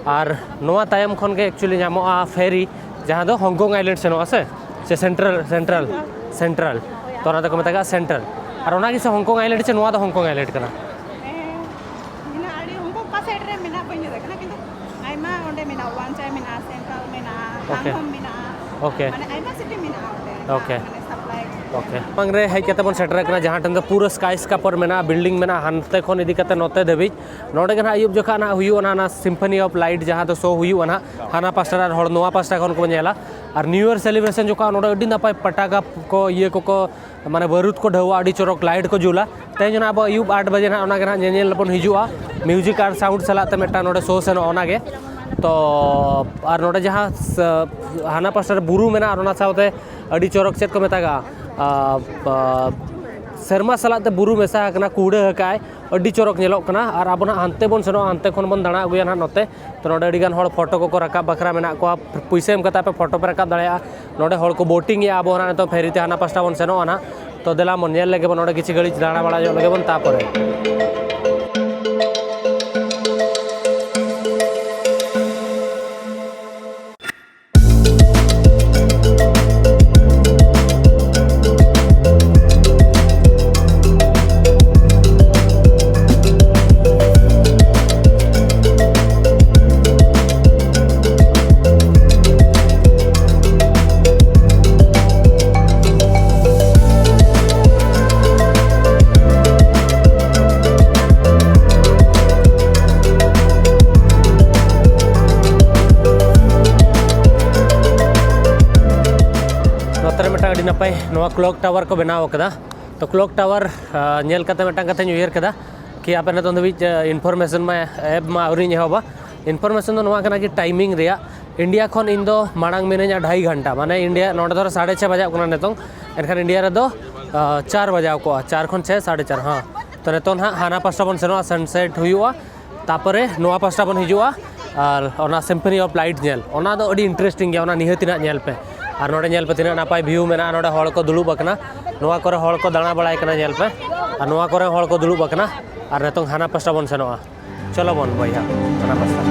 ᱟᱨ ᱱᱚᱣᱟ ᱛᱟᱭᱚᱢ ᱠᱷᱚᱱ ᱜᱮ ᱮᱠᱪᱩᱭᱮᱞᱤ ᱧᱟᱢᱚᱜᱼᱟ ᱯᱷᱮᱨᱤ, ᱡᱟᱦᱟᱸ ᱫᱚ ᱦᱚᱝᱠᱚᱝ ᱟᱭᱞᱮᱱᱰ ᱥᱮᱱᱚᱜᱼᱟ ᱥᱮ, ᱥᱮ ᱥᱮᱱᱴᱨᱟᱞ, ᱥᱮᱱᱴᱨᱟᱞ, ᱥᱮᱱᱴᱨᱟᱞ, ᱛᱚ ᱚᱱᱟ ᱫᱚᱠᱚ ᱢᱮᱛᱟᱜᱼᱟ ᱥᱮᱱᱴᱨᱟᱞ᱾ ᱟᱨ ᱚᱱᱟ ᱜᱮ ᱥᱮ ᱦᱚᱝᱠᱚᱝ ᱟᱭᱞᱮᱱᱰ ᱪᱮ ᱱᱚᱣᱟ ᱫᱚ ᱦᱚᱝᱠᱚᱝ ᱟᱭᱞᱮᱱᱰ ᱠᱟᱱᱟ? ᱦᱮᱸ, ᱢᱮᱱᱟᱜᱼᱟ, ᱟᱹᱰᱤ ᱦᱚᱝᱠᱚᱝ ᱚᱠᱟ ᱥᱟᱭᱤᱰ ᱨᱮ ᱢᱮᱱᱟᱜ ᱵᱟᱹᱧ ᱧᱮᱞ ᱠᱟᱱᱟ, ᱠᱤᱱᱛᱩ ᱟᱭᱢᱟ ᱚᱸᱰᱮ ᱢᱮᱱᱟᱜᱼᱟ, ᱣᱟᱱᱪᱟᱭ ᱢᱮᱱᱟᱜᱼᱟ, ᱥᱮᱱᱴᱨᱟᱞ ᱢᱮᱱᱟᱜᱼᱟ, ᱳᱠᱮ᱾ ᱦᱟᱝᱦᱚᱢ ᱢᱮᱱᱟᱜᱼᱟ, ᱳᱠᱮ᱾ ᱢᱟᱱᱮ ᱟᱭᱢᱟ ᱥᱤᱴᱤ ᱢᱮᱱᱟᱜᱼᱟ ᱚᱸᱰᱮ, ᱳᱠᱮ᱾ ᱢᱟᱱᱮ ᱥᱟᱯᱞᱟᱭ᱾ ᱳᱠᱮ, ᱵᱟᱝ ᱨᱮ ᱦᱮᱡ ᱠᱟᱛᱮ ᱵᱚᱱ ᱥᱮᱴᱮᱨ ᱟᱠᱟᱱᱟ ᱡᱟᱦᱟᱸ ᱴᱷᱮᱱ ᱫᱚ ᱯᱩᱨᱟᱹ ᱥᱠᱟᱭ ᱥᱠᱨᱟᱯᱟᱨ ᱢᱮᱱᱟᱜᱼᱟ, ᱵᱤᱞᱰᱤᱝ ᱢᱮᱱᱟᱜᱼᱟ, ᱦᱟᱱᱛᱮ ᱠᱷᱚᱱ ᱤᱫᱤ ᱠᱟᱛᱮ ᱱᱚᱛᱮ ᱫᱷᱟᱹᱵᱤᱡ᱾ ᱱᱚᱰᱮ ᱜᱮ ᱱᱟᱦᱟᱜ ᱟᱹᱭᱩᱵ ᱡᱚᱠᱷᱟ ᱱᱟᱦᱟᱜ ᱦᱩᱭᱩᱜᱼᱟ ᱱᱟᱦᱟᱜ ᱚᱱᱟ ᱥᱤᱢᱯᱷᱚᱱᱤ ᱚᱯᱷ ᱞᱟᱭᱤᱴ, ᱡᱟᱦᱟᱸ ᱫᱚ ᱥᱳ ᱦᱩᱭᱩᱜᱼᱟ ᱱᱟᱦᱟᱜ, ᱦᱟᱱᱟ ᱯᱟᱥᱴᱟ ᱟᱨ ᱦᱚᱲ ᱱᱚᱣᱟ ᱯᱟᱥᱴᱟ ᱠᱷᱚᱱ ᱠᱚ ᱧᱮᱞᱟ᱾ ᱟᱨ ᱱᱤᱭᱩ ᱤᱭᱟᱨ ᱥᱮᱞᱤᱵᱨᱮᱥᱚᱱ ᱡᱚᱠᱷᱟ ᱱᱚᱰᱮ ᱟᱹᱰᱤ ᱱᱟᱯᱟᱭ ᱯᱟᱴᱟᱠᱟ ᱠᱚ, ᱤᱭᱟᱹ ᱠᱚᱠᱚ, ᱢᱟᱱᱮ ᱵᱟᱹᱨᱩᱫ ᱠᱚ ᱰᱷᱟᱹᱣᱟ, ᱟᱹᱰᱤ ᱪᱚᱨᱚᱠ ᱞᱟᱭᱤᱴ ᱠᱚ ᱡᱩᱞᱟ᱾ ᱛᱮᱦᱮᱧ ᱚᱱᱟ ᱟᱵᱚ ᱟᱹᱭᱩᱵ ᱟᱴ ᱵᱟᱡᱮ ᱱᱟᱦᱟᱜ ᱚᱱᱟ ᱜᱮ ᱱᱟᱦᱟᱜ ᱧᱮᱧᱮᱞ ᱵᱚᱱ ᱦᱤᱡᱩᱜᱼᱟ, ᱢᱤᱭᱩᱡᱤᱠ ᱟᱨ ᱥᱟᱣᱩᱱᱰ ᱥᱟᱞᱟᱜ ᱛᱮ ᱢᱤᱫᱴᱟᱝ ᱱᱚᱰᱮ ᱥᱳ ᱥᱮᱱᱚᱜᱼᱟ ᱚᱱᱟ ᱜᱮ᱾ ᱛᱚ ᱟᱨ ᱱᱚᱰᱮ ᱡᱟᱦᱟᱸ ᱥ-, ᱦᱟᱱᱟ ᱯᱟᱥᱴᱟ ᱨᱮ ᱵᱩᱨᱩ ᱢᱮᱱᱟᱜᱼᱟ, ᱟᱨ ᱚᱱᱟ ᱥᱟᱶᱛᱮ ᱟᱹᱰᱤ ᱪᱚᱨᱚᱠ ᱪᱮᱫ ᱠᱚ ᱢᱮᱛᱟᱜᱟᱜᱼᱟ, ᱟ, ᱟ, ᱥᱮᱨᱢᱟ ᱥᱟᱞᱟᱜ ᱛᱮ ᱵᱩᱨᱩ ᱢᱮᱥᱟ ᱟᱠᱟᱱᱟ, ᱠᱩᱦᱲᱟᱹ ᱟᱠᱟᱫᱼᱟᱭ, ᱟᱹᱰᱤ ᱪᱚᱨᱚᱠ ᱧᱮᱞᱚᱜ ᱠᱟᱱᱟ᱾ ᱟᱨ ᱟᱵᱚ ᱱᱟᱦᱟᱜ ᱦᱟᱱᱛᱮ ᱵᱚᱱ ᱥᱮᱱᱚᱜᱼᱟ, ᱦᱟᱱᱛᱮ ᱠᱷᱚᱱ ᱵᱚᱱ ᱫᱟᱬᱟ ᱟᱹᱜᱩᱭᱟ ᱱᱟᱦᱟᱜ ᱱᱚᱛᱮ᱾ ᱛᱚ ᱱᱚᱰᱮ ᱟᱹᱰᱤ ᱜᱟᱱ ᱦᱚᱲ ᱯᱷᱳᱴᱳ ᱠᱚᱠᱚ ᱨᱟᱠᱟᱵ ᱵᱟᱠᱷᱨᱟ ᱢᱮᱱᱟᱜ ᱠᱚᱣᱟ, ᱯᱩᱭᱥᱟᱹ ᱮᱢ ᱠᱟᱛᱮ ᱟᱯᱮ ᱯᱷᱳᱴᱳ ᱯᱮ ᱨᱟᱠᱟᱵ ᱫᱟᱲᱮᱭᱟᱜᱼᱟ᱾ ᱱᱚᱰᱮ ᱦᱚᱲ ᱠᱚ ᱵᱳᱴᱤᱝ ᱮᱫᱼᱟ, ᱟᱵᱚ ᱱᱟᱦᱟᱜ ᱱᱤᱛᱚᱜ ᱯᱷᱮᱨᱤ ᱛᱮ ᱦᱟᱱᱟ ᱯᱟᱥᱴᱟ ᱵᱚᱱ ᱥᱮᱱᱚᱜᱼᱟ ᱱᱟᱦᱟᱜ᱾ ᱛᱚ ᱫᱮᱞᱟ ᱵᱚᱱ ᱧᱮᱞ ᱞᱮᱜᱮ ᱵᱚᱱ, ᱱᱚᱰᱮ ᱠᱤᱪᱷᱩ ᱜᱷᱟᱹᱲᱤᱡ ᱫᱟᱬᱟ ᱵᱟᱲᱟ ᱧᱚᱜ ᱞᱮᱜᱮ ᱵᱚᱱ, ᱛᱟᱯᱚᱨᱮ᱾ ᱱᱚᱛᱮ ᱨᱮ ᱢᱤᱫᱴᱟᱝ ᱟᱹᱰᱤ ᱱᱟᱯᱟᱭ ᱱᱚᱣᱟ ᱠᱞᱚᱠ ᱴᱟᱣᱟᱨ ᱠᱚ ᱵᱮᱱᱟᱣ ᱟᱠᱟᱫᱟ᱾ ᱛᱚ ᱠᱞᱚᱠ ᱴᱟᱣᱟᱨ, ᱟ, ᱧᱮᱞ ᱠᱟᱛᱮ ᱢᱤᱫᱴᱟᱝ ᱠᱟᱛᱷᱟᱧ ᱩᱭᱦᱟᱹᱨ ᱠᱮᱫᱟ ᱠᱤ ᱟᱯᱮ ᱱᱤᱛᱚᱝ ᱫᱷᱟᱹᱵᱤᱡ, ᱟ, ᱤᱱᱯᱷᱚᱨᱢᱮᱥᱚᱱ ᱢᱟ ᱮᱯ ᱢᱟ ᱟᱹᱣᱨᱤᱧ ᱮᱦᱚᱵᱟ᱾ ᱤᱱᱯᱷᱚᱨᱢᱮᱥᱚᱱ ᱫᱚ ᱱᱚᱣᱟ ᱠᱟᱱᱟ ᱠᱤ ᱴᱟᱭᱢᱤᱝ ᱨᱮᱭᱟᱜ, ᱤᱱᱰᱤᱭᱟ ᱠᱷᱚᱱ ᱤᱧ ᱫᱚ ᱢᱟᱲᱟᱝ ᱢᱤᱱᱟᱹᱧᱟ ᱰᱷᱟᱭ ᱜᱷᱚᱱᱴᱟ, ᱢᱟᱱᱮ ᱤᱱᱰᱤᱭᱟ ᱱᱚᱰᱮ ᱫᱷᱚᱨᱚ ᱥᱟᱲᱮ ᱪᱷᱚᱭ ᱵᱟᱡᱟᱜ ᱠᱟᱱᱟ ᱱᱤᱛᱚᱝ, ᱮᱱᱠᱷᱟᱱ ᱤᱱᱰᱤᱭᱟ ᱨᱮᱫᱚ, ᱟ, ᱪᱟᱨ ᱵᱟᱡᱟᱣ ᱠᱚᱜᱼᱟ, ᱪᱟᱨ ᱠᱷᱚᱱ ᱪᱷᱚᱭ, ᱥᱟᱲᱮ ᱪᱟᱨ, ᱦᱮᱸ᱾ ᱛᱚ ᱱᱤᱛᱚᱝ ᱱᱟᱦᱟᱜ ᱦᱟᱱᱟ ᱯᱟᱥᱴᱟ ᱵᱚᱱ ᱥᱮᱱᱚᱜᱼᱟ, ᱥᱟᱱᱥᱮᱴ ᱦᱩᱭᱩᱜᱼᱟ, ᱛᱟᱯᱚᱨᱮ ᱱᱚᱣᱟ ᱯᱟᱥᱴᱟ ᱵᱚᱱ ᱦᱤᱡᱩᱜᱼᱟ ᱟᱨ ᱚᱱᱟ ᱥᱤᱢᱯᱷᱚᱱᱤ ᱚᱯᱷ ᱞᱟᱭᱤᱴ ᱧᱮᱞ, ᱚᱱᱟ ᱫᱚ ᱟᱹᱰᱤ ᱤᱱᱴᱟᱨᱮᱥᱴᱤᱝ ᱜᱮᱭᱟ, ᱚᱱᱟ ᱱᱤᱦᱟᱹᱛ ᱱᱟᱦᱟᱜ ᱧᱮᱞ ᱯᱮ᱾ ᱟᱨ ᱱᱚᱰᱮ ᱧᱮᱞ ᱯᱮ ᱛᱤᱱᱟᱹᱜ ᱱᱟᱯᱟᱭ view ᱢᱮᱱᱟᱜᱼᱟ᱾ ᱱᱚᱰᱮ ᱦᱚᱲ ᱠᱚ ᱫᱩᱲᱩᱵ ᱟᱠᱟᱱᱟ, ᱱᱚᱣᱟ ᱠᱚᱨᱮ ᱦᱚᱲ ᱠᱚ ᱫᱟᱬᱟ ᱵᱟᱲᱟᱭ ᱠᱟᱱᱟ, ᱧᱮᱞ ᱯᱮ᱾ ᱟᱨ ᱱᱚᱣᱟ ᱠᱚᱨᱮ ᱦᱚᱲ ᱠᱚ ᱫᱩᱲᱩᱵ ᱟᱠᱟᱱᱟ᱾ ᱟᱨ ᱱᱤᱛᱚᱝ ᱦᱟᱱᱟ ᱯᱟᱥᱴᱟ ᱵᱚᱱ ᱥᱮᱱᱚᱜᱼᱟ᱾ ᱪᱚᱞᱚ ᱵᱚᱱ ᱵᱚᱭᱦᱟ, ᱦᱟᱱᱟ ᱯᱟᱥᱴᱟ᱾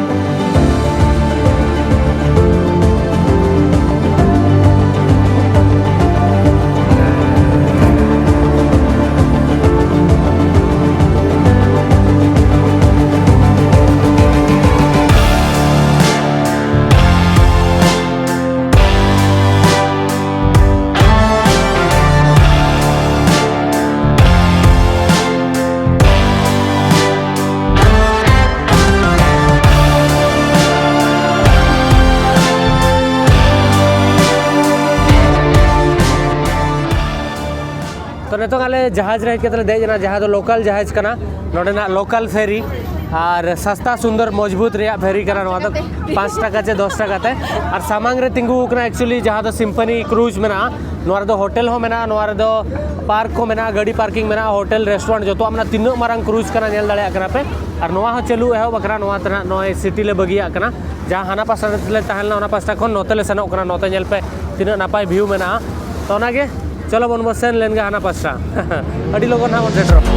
ᱛᱚ ᱱᱤᱛᱚᱝ ᱟᱞᱮ ᱡᱟᱦᱟᱡᱽ ᱨᱮ ᱦᱮᱡ ᱠᱟᱛᱮ ᱞᱮ ᱫᱮᱡ ᱮᱱᱟ, ᱡᱟᱦᱟᱸ ᱫᱚ local ᱡᱟᱦᱟᱡᱽ ᱠᱟᱱᱟ, ᱱᱚᱰᱮᱱᱟᱜ local ferry᱾ ᱟᱨ ᱥᱟᱥᱛᱟ ᱥᱩᱱᱫᱚᱨ ᱢᱚᱡᱽᱵᱩᱛ ᱨᱮᱭᱟᱜ ferry ᱠᱟᱱᱟ ᱱᱚᱣᱟ ᱫᱚ, ᱯᱟᱸᱪ ᱴᱟᱠᱟ ᱪᱮ ᱫᱚᱥ ᱴᱟᱠᱟ ᱛᱮ᱾ ᱟᱨ ᱥᱟᱢᱟᱝ ᱨᱮ ᱛᱤᱸᱜᱩ ᱟᱠᱟᱱᱟ actually ᱡᱟᱦᱟᱸ ᱫᱚ Symphony Cruise ᱢᱮᱱᱟᱜᱼᱟ᱾ ᱱᱚᱣᱟ ᱨᱮᱫᱚ ᱦᱳᱴᱮᱞ ᱦᱚᱸ ᱢᱮᱱᱟᱜᱼᱟ, ᱱᱚᱣᱟ ᱨᱮᱫᱚ park ᱦᱚᱸ ᱢᱮᱱᱟᱜᱼᱟ, ᱜᱟᱹᱰᱤ parking ᱢᱮᱱᱟᱜᱼᱟ, ᱦᱳᱴᱮᱞ, restaurant ᱡᱚᱛᱚᱣᱟᱜ ᱢᱮᱱᱟᱜᱼᱟ᱾ ᱛᱤᱱᱟᱹᱜ ᱢᱟᱨᱟᱝ cruise ᱠᱟᱱᱟ ᱧᱮᱞ ᱫᱟᱲᱮᱭᱟᱜ ᱠᱟᱱᱟ ᱯᱮ᱾ ᱟᱨ ᱱᱚᱣᱟ ᱦᱚᱸ ᱪᱟᱹᱞᱩ ᱮᱦᱚᱵ ᱟᱠᱟᱱᱟ, ᱱᱚᱣᱟ ᱛᱮ ᱱᱟᱦᱟᱜ ᱱᱚᱜᱼᱚᱭ city ᱞᱮ ᱵᱟᱹᱜᱤᱭᱟᱜ ᱠᱟᱱᱟ᱾ ᱡᱟᱦᱟᱸ ᱦᱟᱱᱟ ᱯᱟᱥᱴᱟ ᱨᱮᱞᱮ ᱛᱟᱦᱮᱸ ᱞᱮᱱᱟ, ᱚᱱᱟ ᱯᱟᱥᱴᱟ ᱠᱷᱚᱱ ᱱᱚᱛᱮ ᱞᱮ ᱥᱮᱱᱚᱜ ᱠᱟᱱᱟ᱾ ᱱᱚᱛᱮ ᱧᱮᱞ ᱯᱮ ᱛᱤᱱᱟᱹᱜ ᱱᱟᱯᱟᱭ view ᱢᱮᱱᱟᱜᱼᱟ᱾ ᱛᱚ ᱚᱱᱟᱜᱮ, ᱪᱚᱞᱚ ᱵᱚᱱ ᱵᱚ ᱥᱮᱱ ᱞᱮᱱ ᱜᱮ ᱦᱟᱱᱟ ᱯᱟᱥᱴᱟ᱾ ᱟᱹᱰᱤ ᱞᱚᱜᱚᱱ ᱦᱟᱸᱜ ᱵᱚᱱ ᱥᱮᱴᱮᱨᱚᱜᱼᱟ᱾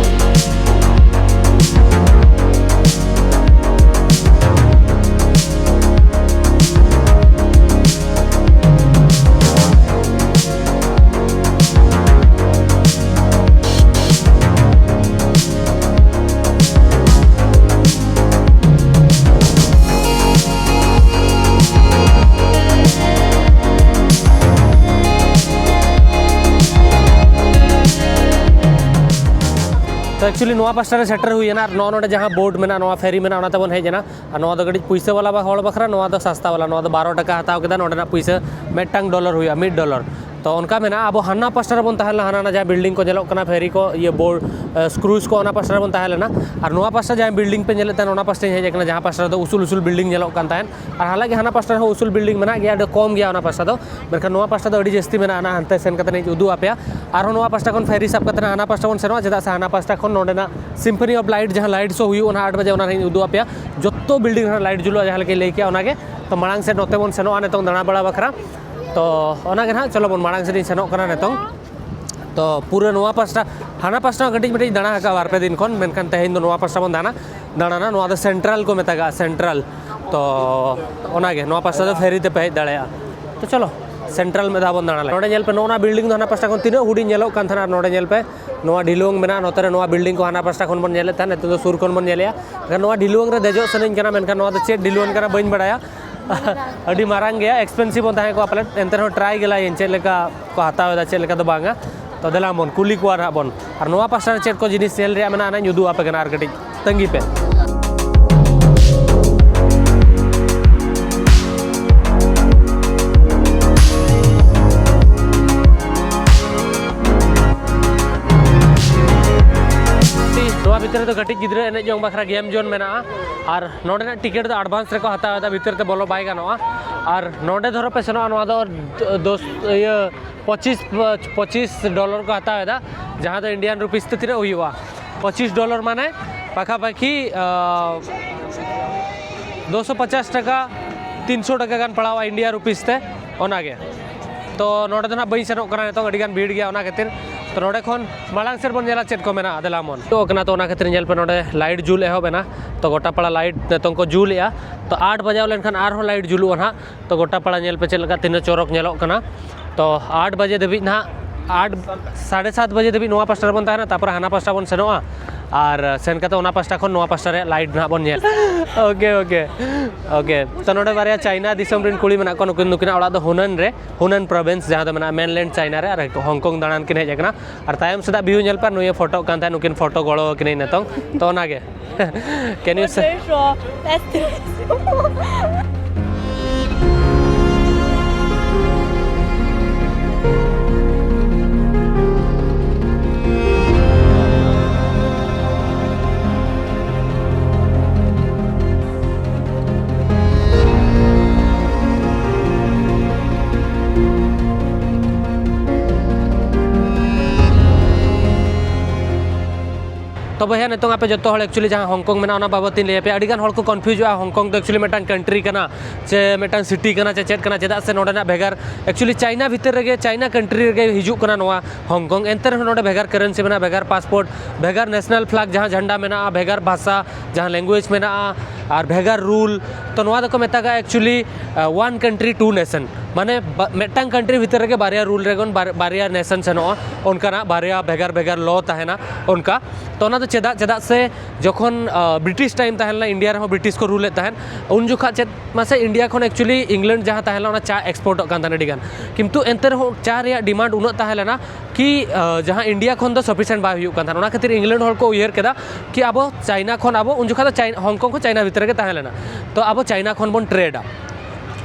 ᱛᱚ actually ᱱᱚᱣᱟ ᱯᱟᱥᱴᱟ ᱨᱮ ᱥᱮᱴᱮᱨ ᱦᱩᱭ ᱮᱱᱟ, ᱟᱨ ᱱᱚᱜᱼᱚ ᱱᱚᱰᱮ ᱡᱟᱦᱟᱸ boat ᱢᱮᱱᱟᱜᱼᱟ, ᱱᱚᱣᱟ ferry ᱢᱮᱱᱟᱜᱼᱟ, ᱚᱱᱟ ᱛᱮᱵᱚᱱ ᱦᱮᱡ ᱮᱱᱟ᱾ ᱟᱨ ᱱᱚᱣᱟ ᱫᱚ ᱠᱟᱹᱴᱤᱡ ᱯᱩᱭᱥᱟᱹ ᱵᱟᱞᱟ ᱵᱟ-, ᱦᱚᱲ ᱵᱟᱠᱷᱨᱟ, ᱱᱚᱣᱟ ᱫᱚ ᱥᱟᱥᱛᱟ ᱵᱟᱞᱟ, ᱱᱚᱣᱟ ᱫᱚ ᱵᱟᱨᱚ ᱴᱟᱠᱟ ᱦᱟᱛᱟᱣ ᱠᱮᱫᱟ, ᱱᱚᱰᱮᱱᱟᱜ ᱯᱩᱭᱥᱟᱹ ᱢᱤᱫᱴᱟᱝ dollar ᱦᱩᱭᱩᱜᱼᱟ, ᱢᱤᱫ dollar᱾ ᱛᱚ ᱚᱱᱠᱟ ᱢᱮᱱᱟᱜᱼᱟ, ᱟᱵᱚ ᱦᱟᱱᱟ ᱯᱟᱥᱴᱟ ᱨᱮᱵᱚᱱ ᱛᱟᱦᱮᱸ ᱞᱮᱱᱟ, ᱦᱟᱱᱟ ᱱᱟ ᱡᱟᱦᱟᱸ building ᱠᱚ ᱧᱮᱞᱚᱜ ᱠᱟᱱᱟ, ferry ᱠᱚ, ᱤᱭᱟᱹ boat, ᱮ, cruise ᱠᱚ, ᱚᱱᱟ ᱯᱟᱥᱴᱟ ᱨᱮᱵᱚᱱ ᱛᱟᱦᱮᱸ ᱞᱮᱱᱟ᱾ ᱟᱨ ᱱᱚᱣᱟ ᱯᱟᱥᱴᱟ ᱡᱟᱦᱟᱸ building ᱯᱮ ᱧᱮᱞᱮᱫ ᱛᱟᱦᱮᱱ, ᱚᱱᱟ ᱯᱟᱥᱴᱟᱧ ᱦᱮᱡ ᱟᱠᱟᱱᱟ, ᱡᱟᱦᱟᱸ ᱯᱟᱥᱴᱟ ᱨᱮᱫᱚ ᱩᱥᱩᱞ ᱩᱥᱩᱞ building ᱧᱮᱞᱚᱜ ᱠᱟᱱ ᱛᱟᱦᱮᱸᱫ᱾ ᱟᱨ ᱦᱟᱞᱟᱸᱠᱤ ᱦᱟᱱᱟ ᱯᱟᱥᱴᱟ ᱨᱮᱦᱚᱸ ᱩᱥᱩᱞ building ᱢᱮᱱᱟᱜ ᱜᱮᱭᱟ, ᱟᱹᱰᱤ ᱠᱚᱢ ᱜᱮᱭᱟ ᱚᱱᱟ ᱯᱟᱥᱴᱟ ᱫᱚ, ᱢᱮᱱᱠᱷᱟᱱ ᱱᱚᱣᱟ ᱯᱟᱥᱴᱟ ᱫᱚ ᱟᱹᱰᱤ ᱡᱟᱹᱥᱛᱤ ᱢᱮᱱᱟᱜᱼᱟ᱾ ᱱᱟ ᱦᱟᱱᱛᱮ ᱥᱮᱱ ᱠᱟᱛᱮ ᱤᱧ ᱩᱫᱩᱜ ᱟᱯᱮᱭᱟ᱾ ᱟᱨᱦᱚᱸ ᱱᱚᱣᱟ ᱯᱟᱥᱴᱟ ᱠᱷᱚᱱ ferry ᱥᱟᱵ ᱠᱟᱛᱮ ᱱᱟ ᱦᱟᱱᱟ ᱯᱟᱥᱴᱟ ᱵᱚᱱ ᱥᱮᱱᱚᱜᱼᱟ, ᱪᱮᱫᱟᱜ ᱥᱮ ᱦᱟᱱᱟ ᱯᱟᱥᱴᱟ ᱠᱷᱚᱱ ᱱᱚᱰᱮᱱᱟᱜ Symphony of Light ᱡᱟᱦᱟᱸ light show ᱦᱩᱭᱩᱜᱼᱟ ᱱᱟ ᱟᱴ ᱵᱟᱡᱮ, ᱚᱱᱟ ᱨᱮ ᱤᱧ ᱩᱫᱩᱜ ᱟᱯᱮᱭᱟ᱾ ᱡᱚᱛᱚ building ᱨᱮᱱᱟᱜ light ᱡᱩᱞᱩᱜᱼᱟ, ᱡᱟᱦᱟᱸ ᱞᱮᱠᱟᱧ ᱞᱟᱹᱭ ᱠᱮᱜᱼᱟ ᱚᱱᱟᱜᱮ᱾ ᱛᱚ ᱢᱟᱲᱟᱝ ᱥᱮᱫ ᱱᱚᱛᱮ ᱵᱚᱱ ᱥᱮᱱᱚᱜᱼᱟ ᱱᱤᱛᱚᱝ ᱫᱟᱬᱟ ᱵᱟᱲᱟ ᱵᱟᱠᱷᱨᱟ᱾ ᱛᱚ ᱚᱱᱟᱜᱮ ᱱᱟᱦᱟᱜ, ᱪᱚᱞᱚ ᱵᱚᱱ ᱢᱟᱲᱟᱝ ᱥᱮᱫ ᱤᱧ ᱥᱮᱱᱚᱜ ᱠᱟᱱᱟ ᱱᱤᱛᱚᱝ᱾ ᱛᱚ ᱯᱩᱨᱟᱹ ᱱᱚᱣᱟ ᱯᱟᱥᱴᱟ, ᱦᱟᱱᱟ ᱯᱟᱥᱴᱟ ᱦᱚᱸ ᱠᱟᱹᱴᱤᱡ ᱢᱟᱹᱴᱤᱡ ᱫᱟᱬᱟ ᱟᱠᱟᱫᱼᱟ ᱵᱟᱨ ᱯᱮ ᱫᱤᱱ ᱠᱷᱚᱱ, ᱢᱮᱱᱠᱷᱟᱱ ᱛᱮᱦᱮᱧ ᱫᱚ ᱱᱚᱣᱟ ᱯᱟᱥᱴᱟ ᱵᱚᱱ ᱫᱟᱬᱟ ᱫᱟᱬᱟᱱᱟ᱾ ᱱᱚᱣᱟ ᱫᱚ ᱥᱮᱱᱴᱨᱟᱞ ᱠᱚ ᱢᱮᱛᱟᱜᱟᱜᱼᱟ, ᱥᱮᱱᱴᱨᱟᱞ᱾ ᱛᱚ ᱚᱱᱟᱜᱮ, ᱱᱚᱣᱟ ᱯᱟᱥᱴᱟ ᱫᱚ ᱯᱷᱮᱨᱤ ᱛᱮᱯᱮ ᱦᱮᱡ ᱫᱟᱲᱮᱭᱟᱜᱼᱟ᱾ ᱛᱚ ᱪᱚᱞᱚ, ᱥᱮᱱᱴᱨᱟᱞ ᱢᱤᱫ ᱫᱷᱟᱣ ᱵᱚᱱ ᱫᱟᱬᱟ ᱞᱮᱜᱮ᱾ ᱱᱚᱰᱮ ᱧᱮᱞ ᱯᱮ, ᱱᱚᱜᱼᱚ ᱱᱟ ᱵᱤᱞᱰᱤᱝ ᱫᱚ ᱦᱟᱱᱟ ᱯᱟᱥᱴᱟ ᱠᱷᱚᱱ ᱛᱤᱱᱟᱹᱜ ᱦᱩᱰᱤᱧ ᱧᱮᱞᱚᱜ ᱠᱟᱱ ᱛᱟᱦᱮᱱᱟ, ᱟᱨ ᱱᱚᱰᱮ ᱧᱮᱞ ᱯᱮ, ᱱᱚᱣᱟ ᱰᱷᱤᱞᱣᱟᱹᱝ ᱢᱮᱱᱟᱜᱼᱟ᱾ ᱱᱚᱛᱮ ᱨᱮ ᱱᱚᱣᱟ ᱵᱤᱞᱰᱤᱝ ᱠᱚ ᱦᱟᱱᱟ ᱯᱟᱥᱴᱟ ᱠᱷᱚᱱ ᱵᱚᱱ ᱧᱮᱞᱮᱫ ᱛᱟᱦᱮᱱ, ᱱᱤᱛᱚᱜ ᱫᱚ ᱥᱩᱨ ᱠᱷᱚᱱ ᱵᱚᱱ ᱧᱮᱞᱮᱜᱼᱟ᱾ ᱮᱱᱠᱷᱟᱱ ᱱᱚᱣᱟ ᱰᱷᱤᱞᱣᱟᱹᱝ ᱨᱮ ᱫᱮᱡᱚᱜ ᱥᱟᱱᱟᱧ ᱠᱟᱱᱟ, ᱢᱮᱱᱠᱷᱟᱱ ᱱᱚᱣᱟ ᱫᱚ ᱪᱮᱫ ᱰᱷᱤᱞᱣᱟᱹᱝ ᱠᱟᱱᱟ ᱵᱟᱹᱧ ᱵᱟᱲᱟᱭᱟ᱾ ᱟᱹᱰᱤ ᱢᱟᱨᱟᱝ ᱜᱮᱭᱟ, ᱮᱠᱥᱯᱮᱱᱥᱤᱵᱷ ᱦᱚᱸ ᱛᱟᱦᱮᱸ ᱠᱚᱜᱼᱟ ᱯᱟᱞᱮᱫ, ᱮᱱᱛᱮ ᱨᱮᱦᱚᱸ ᱴᱨᱟᱭ ᱜᱮ ᱞᱟᱭᱟᱹᱧ ᱪᱮᱫ ᱞᱮᱠᱟ ᱠᱚ ᱦᱟᱛᱟᱣ ᱮᱫᱟ, ᱪᱮᱫ ᱞᱮᱠᱟ ᱫᱚ ᱵᱟᱝᱟ᱾ ᱛᱚ ᱫᱮᱞᱟ ᱵᱚᱱ ᱠᱩᱞᱤ ᱠᱚᱣᱟ ᱱᱟᱦᱟᱜ ᱵᱚᱱ, ᱟᱨ ᱱᱚᱣᱟ ᱯᱟᱥᱴᱟ ᱨᱮ ᱪᱮᱫ ᱠᱚ ᱡᱤᱱᱤᱥ ᱧᱮᱞ ᱨᱮᱭᱟᱜ ᱢᱮᱱᱟᱜᱼᱟ, ᱚᱱᱟᱧ ᱩᱫᱩᱜ ᱟᱯᱮ ᱠᱟᱱᱟ, ᱟᱨ ᱠᱟᱹᱴᱤᱡ ᱛᱟᱺᱜᱤ ᱯᱮ᱾ ᱱᱚᱣᱟ ᱵᱷᱤᱛᱨᱤ ᱨᱮᱫᱚ ᱠᱟᱹᱴᱤᱡ ᱜᱤᱫᱽᱨᱟᱹ ᱮᱱᱮᱡ ᱡᱚᱝ ᱵᱟᱠᱷᱨᱟ ᱜᱮᱢ ᱡᱳᱱ ᱢᱮᱱᱟᱜᱼᱟ, ᱟᱨ ᱱᱚᱸᱰᱮᱱᱟᱜ ᱴᱤᱠᱤᱴ ᱫᱚ ᱮᱰᱵᱷᱟᱱᱥ ᱨᱮᱠᱚ ᱦᱟᱛᱟᱣ ᱮᱫᱟ, ᱵᱷᱤᱛᱤᱨ ᱛᱮ ᱵᱚᱞᱚ ᱵᱟᱭ ᱜᱟᱱᱚᱜᱼᱟ᱾ ᱟᱨ ᱱᱚᱸᱰᱮ ᱫᱷᱚᱨᱚ ᱯᱮ ᱥᱮᱱᱚᱜᱼᱟ, ᱱᱚᱣᱟ ᱫᱚ ᱫᱚᱥ, ᱤᱭᱟᱹ, ᱯᱚᱸᱪᱤᱥ, ᱯᱚᱸᱪᱤᱥ ᱰᱚᱞᱟᱨ ᱠᱚ ᱦᱟᱛᱟᱣ ᱮᱫᱟ, ᱡᱟᱦᱟᱸ ᱫᱚ ᱤᱱᱰᱤᱭᱟᱱ ᱨᱩᱯᱤᱥ ᱛᱮ ᱛᱤᱱᱟᱹᱜ ᱦᱩᱭᱩᱜᱼᱟ? ᱯᱚᱸᱪᱤᱥ ᱰᱚᱞᱟᱨ ᱢᱟᱱᱮ ᱯᱟᱠᱷᱟᱯᱟᱠᱷᱤ, ᱟᱸ, ᱫᱩᱥᱚ ᱯᱚᱪᱟᱥ ᱴᱟᱠᱟ, ᱛᱤᱱᱥᱚ ᱴᱟᱠᱟ ᱜᱟᱱ ᱯᱟᱲᱟᱣᱟ ᱤᱱᱰᱤᱭᱟ ᱨᱩᱯᱤᱥ ᱛᱮ, ᱚᱱᱟᱜᱮ᱾ ᱛᱚ ᱱᱚᱸᱰᱮ ᱫᱚ ᱱᱟᱜ ᱵᱟᱹᱧ ᱥᱮᱱᱚᱜ ᱠᱟᱱᱟ ᱱᱤᱛᱚᱝ, ᱟᱹᱰᱤᱜᱟᱱ ᱵᱷᱤᱲ ᱜᱮᱭᱟ, ᱚᱱᱟ ᱠᱷᱟᱹᱛᱤᱨ᱾ ᱛᱚ ᱱᱚᱸᱰᱮ ᱠᱷᱚᱱ ᱢᱟᱲᱟᱝ ᱥᱮᱫ ᱵᱚᱱ ᱧᱮᱞᱟ ᱪᱮᱫ ᱠᱚ ᱢᱮᱱᱟᱜᱼᱟ, ᱫᱮᱞᱟ ᱢᱚᱱ᱾ ᱛᱚ ᱠᱟᱱᱟ, ᱛᱚ ᱚᱱᱟ ᱠᱷᱟᱹᱛᱤᱨ ᱧᱮᱞ ᱯᱮ, ᱱᱚᱸᱰᱮ ᱞᱟᱭᱤᱴ ᱡᱩᱞ ᱮᱦᱚᱵ ᱮᱱᱟ᱾ ᱛᱚ ᱜᱚᱴᱟ ᱯᱟᱲᱟ ᱞᱟᱭᱤᱴ ᱱᱤᱛᱚᱝ ᱠᱚ ᱡᱩᱞᱮᱜᱼᱟ᱾ ᱛᱚ ᱟᱴ ᱵᱟᱡᱟᱣ ᱞᱮᱱᱠᱷᱟᱱ ᱟᱨᱦᱚᱸ ᱞᱟᱭᱤᱴ ᱡᱩᱞᱩᱜᱼᱟ ᱱᱟᱦᱟᱜ᱾ ᱛᱚ ᱜᱚᱴᱟ ᱯᱟᱲᱟ ᱧᱮᱞ ᱯᱮ ᱪᱮᱫ ᱞᱮᱠᱟ ᱛᱤᱱᱟᱹᱜ ᱪᱚᱨᱚᱠ ᱧᱮᱞᱚᱜ ᱠᱟᱱᱟ᱾ ᱛᱚ ᱟᱴ ᱵᱟᱡᱮ ᱫᱷᱟᱹᱵᱤᱡ ᱱᱟᱦᱟᱜ, ᱟᱴ, ᱥᱟᱲᱮ ᱥᱟᱛ ᱵᱟᱡᱮ ᱫᱷᱟᱹᱵᱤᱡ ᱱᱚᱣᱟ ᱯᱟᱥᱴᱟ ᱨᱮᱵᱚᱱ ᱛᱟᱦᱮᱱᱟ, ᱛᱟᱨᱯᱚᱨᱮ ᱦᱟᱱᱟ ᱯᱟᱥᱴᱟ ᱵᱚᱱ ᱥᱮᱱᱚᱜᱼᱟ, ᱟᱨ ᱥᱮᱱ ᱠᱟᱛᱮ ᱚᱱᱟ ᱯᱟᱥᱴᱟ ᱠᱷᱚᱱ ᱱᱚᱣᱟ ᱯᱟᱥᱴᱟ ᱨᱮᱭᱟᱜ ᱞᱟᱭᱤᱴ ᱱᱟᱦᱟᱜ ᱵᱚᱱ ᱧᱮᱞ᱾ Okay, okay, okay. ᱛᱚ ᱱᱚᱰᱮ ᱵᱟᱨᱭᱟ ᱪᱟᱭᱱᱟ ᱫᱤᱥᱚᱢ ᱨᱮᱱ ᱠᱩᱲᱤ ᱢᱮᱱᱟᱜ ᱠᱚᱣᱟ, ᱱᱩᱠᱤᱱ, ᱱᱩᱠᱤᱱᱟᱜ ᱚᱲᱟᱜ ᱫᱚ ᱦᱩᱱᱟᱱ ᱨᱮ, ᱦᱩᱱᱟᱱ ᱯᱨᱚᱵᱷᱤᱱᱥ ᱡᱟᱦᱟᱸ ᱫᱚ ᱢᱮᱱᱟᱜᱼᱟ ᱢᱮᱱᱞᱮᱱᱰ ᱪᱟᱭᱱᱟ ᱨᱮ, ᱟᱨ ᱦᱚᱝᱠᱚᱝ ᱫᱟᱬᱟᱱ ᱠᱤᱱ ᱦᱮᱡ ᱟᱠᱟᱱᱟ᱾ ᱟᱨ ᱛᱟᱭᱚᱢ ᱥᱮᱫᱟᱜ ᱵᱷᱤᱭᱩ ᱧᱮᱞ ᱯᱮ, ᱱᱩᱭᱮ ᱯᱷᱳᱴᱳᱜ ᱠᱟᱱ ᱛᱟᱦᱮᱸᱫ, ᱱᱩᱠᱤᱱ ᱯᱷᱳᱴᱳ ᱜᱚᱲᱚ ᱟᱹᱠᱤᱱᱟᱹᱧ ᱱᱤᱛᱚᱝ᱾ ᱛᱚ ᱚᱱᱟᱜᱮ᱾ Can you say? 说 that's the ᱛᱚ ᱵᱚᱭᱦᱟ, ᱱᱤᱛᱚᱝ ᱟᱯᱮ ᱡᱚᱛᱚ ᱦᱚᱲ actually ᱡᱟᱦᱟᱸ ᱦᱚᱝᱠᱚᱝ ᱢᱮᱱᱟᱜᱼᱟ, ᱚᱱᱟ ᱵᱟᱵᱚᱫ ᱤᱧ ᱞᱟᱹᱭ ᱟᱯᱮᱭᱟ᱾ ᱟᱹᱰᱤ ᱜᱟᱱ ᱦᱚᱲ ᱠᱚ confuse ᱚᱜᱼᱟ, ᱦᱚᱝᱠᱚᱝ ᱫᱚ actually ᱢᱤᱫᱴᱟᱝ country ᱠᱟᱱᱟ ᱪᱮ ᱢᱤᱫᱴᱟᱝ city ᱠᱟᱱᱟ ᱪᱮ ᱪᱮᱫ ᱠᱟᱱᱟ, ᱪᱮᱫᱟᱜ ᱥᱮ ᱱᱚᱰᱮᱱᱟᱜ ᱵᱷᱮᱜᱟᱨ, actually ᱪᱟᱭᱱᱟ ᱵᱷᱤᱛᱤᱨ ᱨᱮᱜᱮ, ᱪᱟᱭᱱᱟ country ᱨᱮᱜᱮ ᱦᱤᱡᱩᱜ ᱠᱟᱱᱟ ᱱᱚᱣᱟ ᱦᱚᱝᱠᱚᱝ᱾ ᱮᱱᱛᱮ ᱨᱮᱦᱚᱸ ᱱᱚᱰᱮ ᱵᱷᱮᱜᱟᱨ currency ᱢᱮᱱᱟᱜᱼᱟ, ᱵᱷᱮᱜᱟᱨ passport, ᱵᱷᱮᱜᱟᱨ national flag, ᱡᱟᱦᱟᱸ ᱡᱷᱟᱱᱰᱟ ᱢᱮᱱᱟᱜᱼᱟ, ᱵᱷᱮᱜᱟᱨ ᱵᱷᱟᱥᱟ, ᱡᱟᱦᱟᱸ language ᱢᱮᱱᱟᱜᱼᱟ, ᱟᱨ ᱵᱷᱮᱜᱟᱨ rule᱾ ᱛᱚ ᱱᱚᱣᱟ ᱫᱚᱠᱚ ᱢᱮᱛᱟᱜᱼᱟ actually one country two nation, ᱢᱟᱱᱮ ᱵᱟ- ᱢᱤᱫᱴᱟᱝ country ᱵᱷᱤᱛᱤᱨ ᱨᱮᱜᱮ ᱵᱟᱨᱭᱟ rule ᱨᱮᱜᱮ ᱵᱟᱨ- ᱵᱟᱨᱭᱟ nation ᱥᱮᱱᱚᱜᱼᱟ, ᱚᱱᱠᱟᱱᱟᱜ ᱵᱟᱨᱭᱟ ᱵᱷᱮᱜᱟᱨ ᱵᱷᱮᱜᱟᱨ law ᱛᱟᱦᱮᱱᱟ ᱚᱱᱠᱟ᱾ ᱛᱚ ᱚᱱᱟ ᱫᱚ ᱪᱮᱫᱟᱜ? ᱪᱮᱫᱟᱜ ᱥᱮ ᱡᱚᱠᱷᱚᱱ ᱵᱨᱤᱴᱤᱥ time ᱛᱟᱦᱮᱸ ᱞᱮᱱᱟ, ᱤᱱᱰᱤᱭᱟ ᱨᱮᱦᱚᱸ ᱵᱨᱤᱴᱤᱥ ᱠᱚ ᱨᱩᱞᱮᱫ ᱛᱟᱦᱮᱸᱫ, ᱩᱱ ᱡᱚᱠᱷᱟᱜ ᱪᱮᱫ ᱢᱟᱥᱮ ᱤᱱᱰᱤᱭᱟ ᱠᱷᱚᱱ actually ᱤᱝᱞᱮᱱᱰ ᱡᱟᱦᱟᱸ ᱛᱟᱦᱮᱸ ᱞᱮᱱᱟ, ᱚᱱᱟ ᱪᱟ ᱮᱠᱥᱯᱳᱨᱴᱚᱜ ᱠᱟᱱ ᱛᱟᱦᱮᱸᱱᱟ ᱟᱹᱰᱤ ᱜᱟᱱ᱾ ᱠᱤᱱᱛᱩ ᱮᱱᱛᱮ ᱨᱮᱦᱚᱸ ᱪᱟ ᱨᱮᱭᱟᱜ demand ᱩᱱᱟᱹᱜ ᱛᱟᱦᱮᱸ ᱞᱮᱱᱟ ᱠᱤ ᱡᱟᱦᱟᱸ ᱤᱱᱰᱤᱭᱟ ᱠᱷᱚᱱ ᱫᱚ sufficient ᱵᱟᱭ ᱦᱩᱭᱩᱜ ᱠᱟᱱ ᱛᱟᱦᱮᱸᱱᱟ᱾ ᱚᱱᱟ ᱠᱷᱟᱹᱛᱤᱨ ᱤᱝᱞᱮᱱᱰ ᱦᱚᱲ ᱠᱚ ᱩᱭᱦᱟᱹᱨ ᱠᱮᱫᱟ ᱠᱤ ᱟᱵᱚ ᱪᱟᱭᱱᱟ ᱠᱷᱚᱱ, ᱟᱵᱚ ᱩᱱ ᱡᱚᱠᱷᱟᱜ ᱫᱚ ᱪᱟᱭ- ᱦᱚᱝᱠᱚᱝ ᱠᱚ ᱪᱟᱭᱱᱟ ᱵᱷᱤᱛᱨᱤ ᱨᱮᱜᱮ ᱛᱟᱦᱮᱸ ᱞᱮᱱᱟ, ᱛᱚ ᱟᱵᱚ ᱪᱟᱭᱱᱟ ᱠᱷᱚᱱ ᱵᱚᱱ ᱴᱨᱮᱰᱟ᱾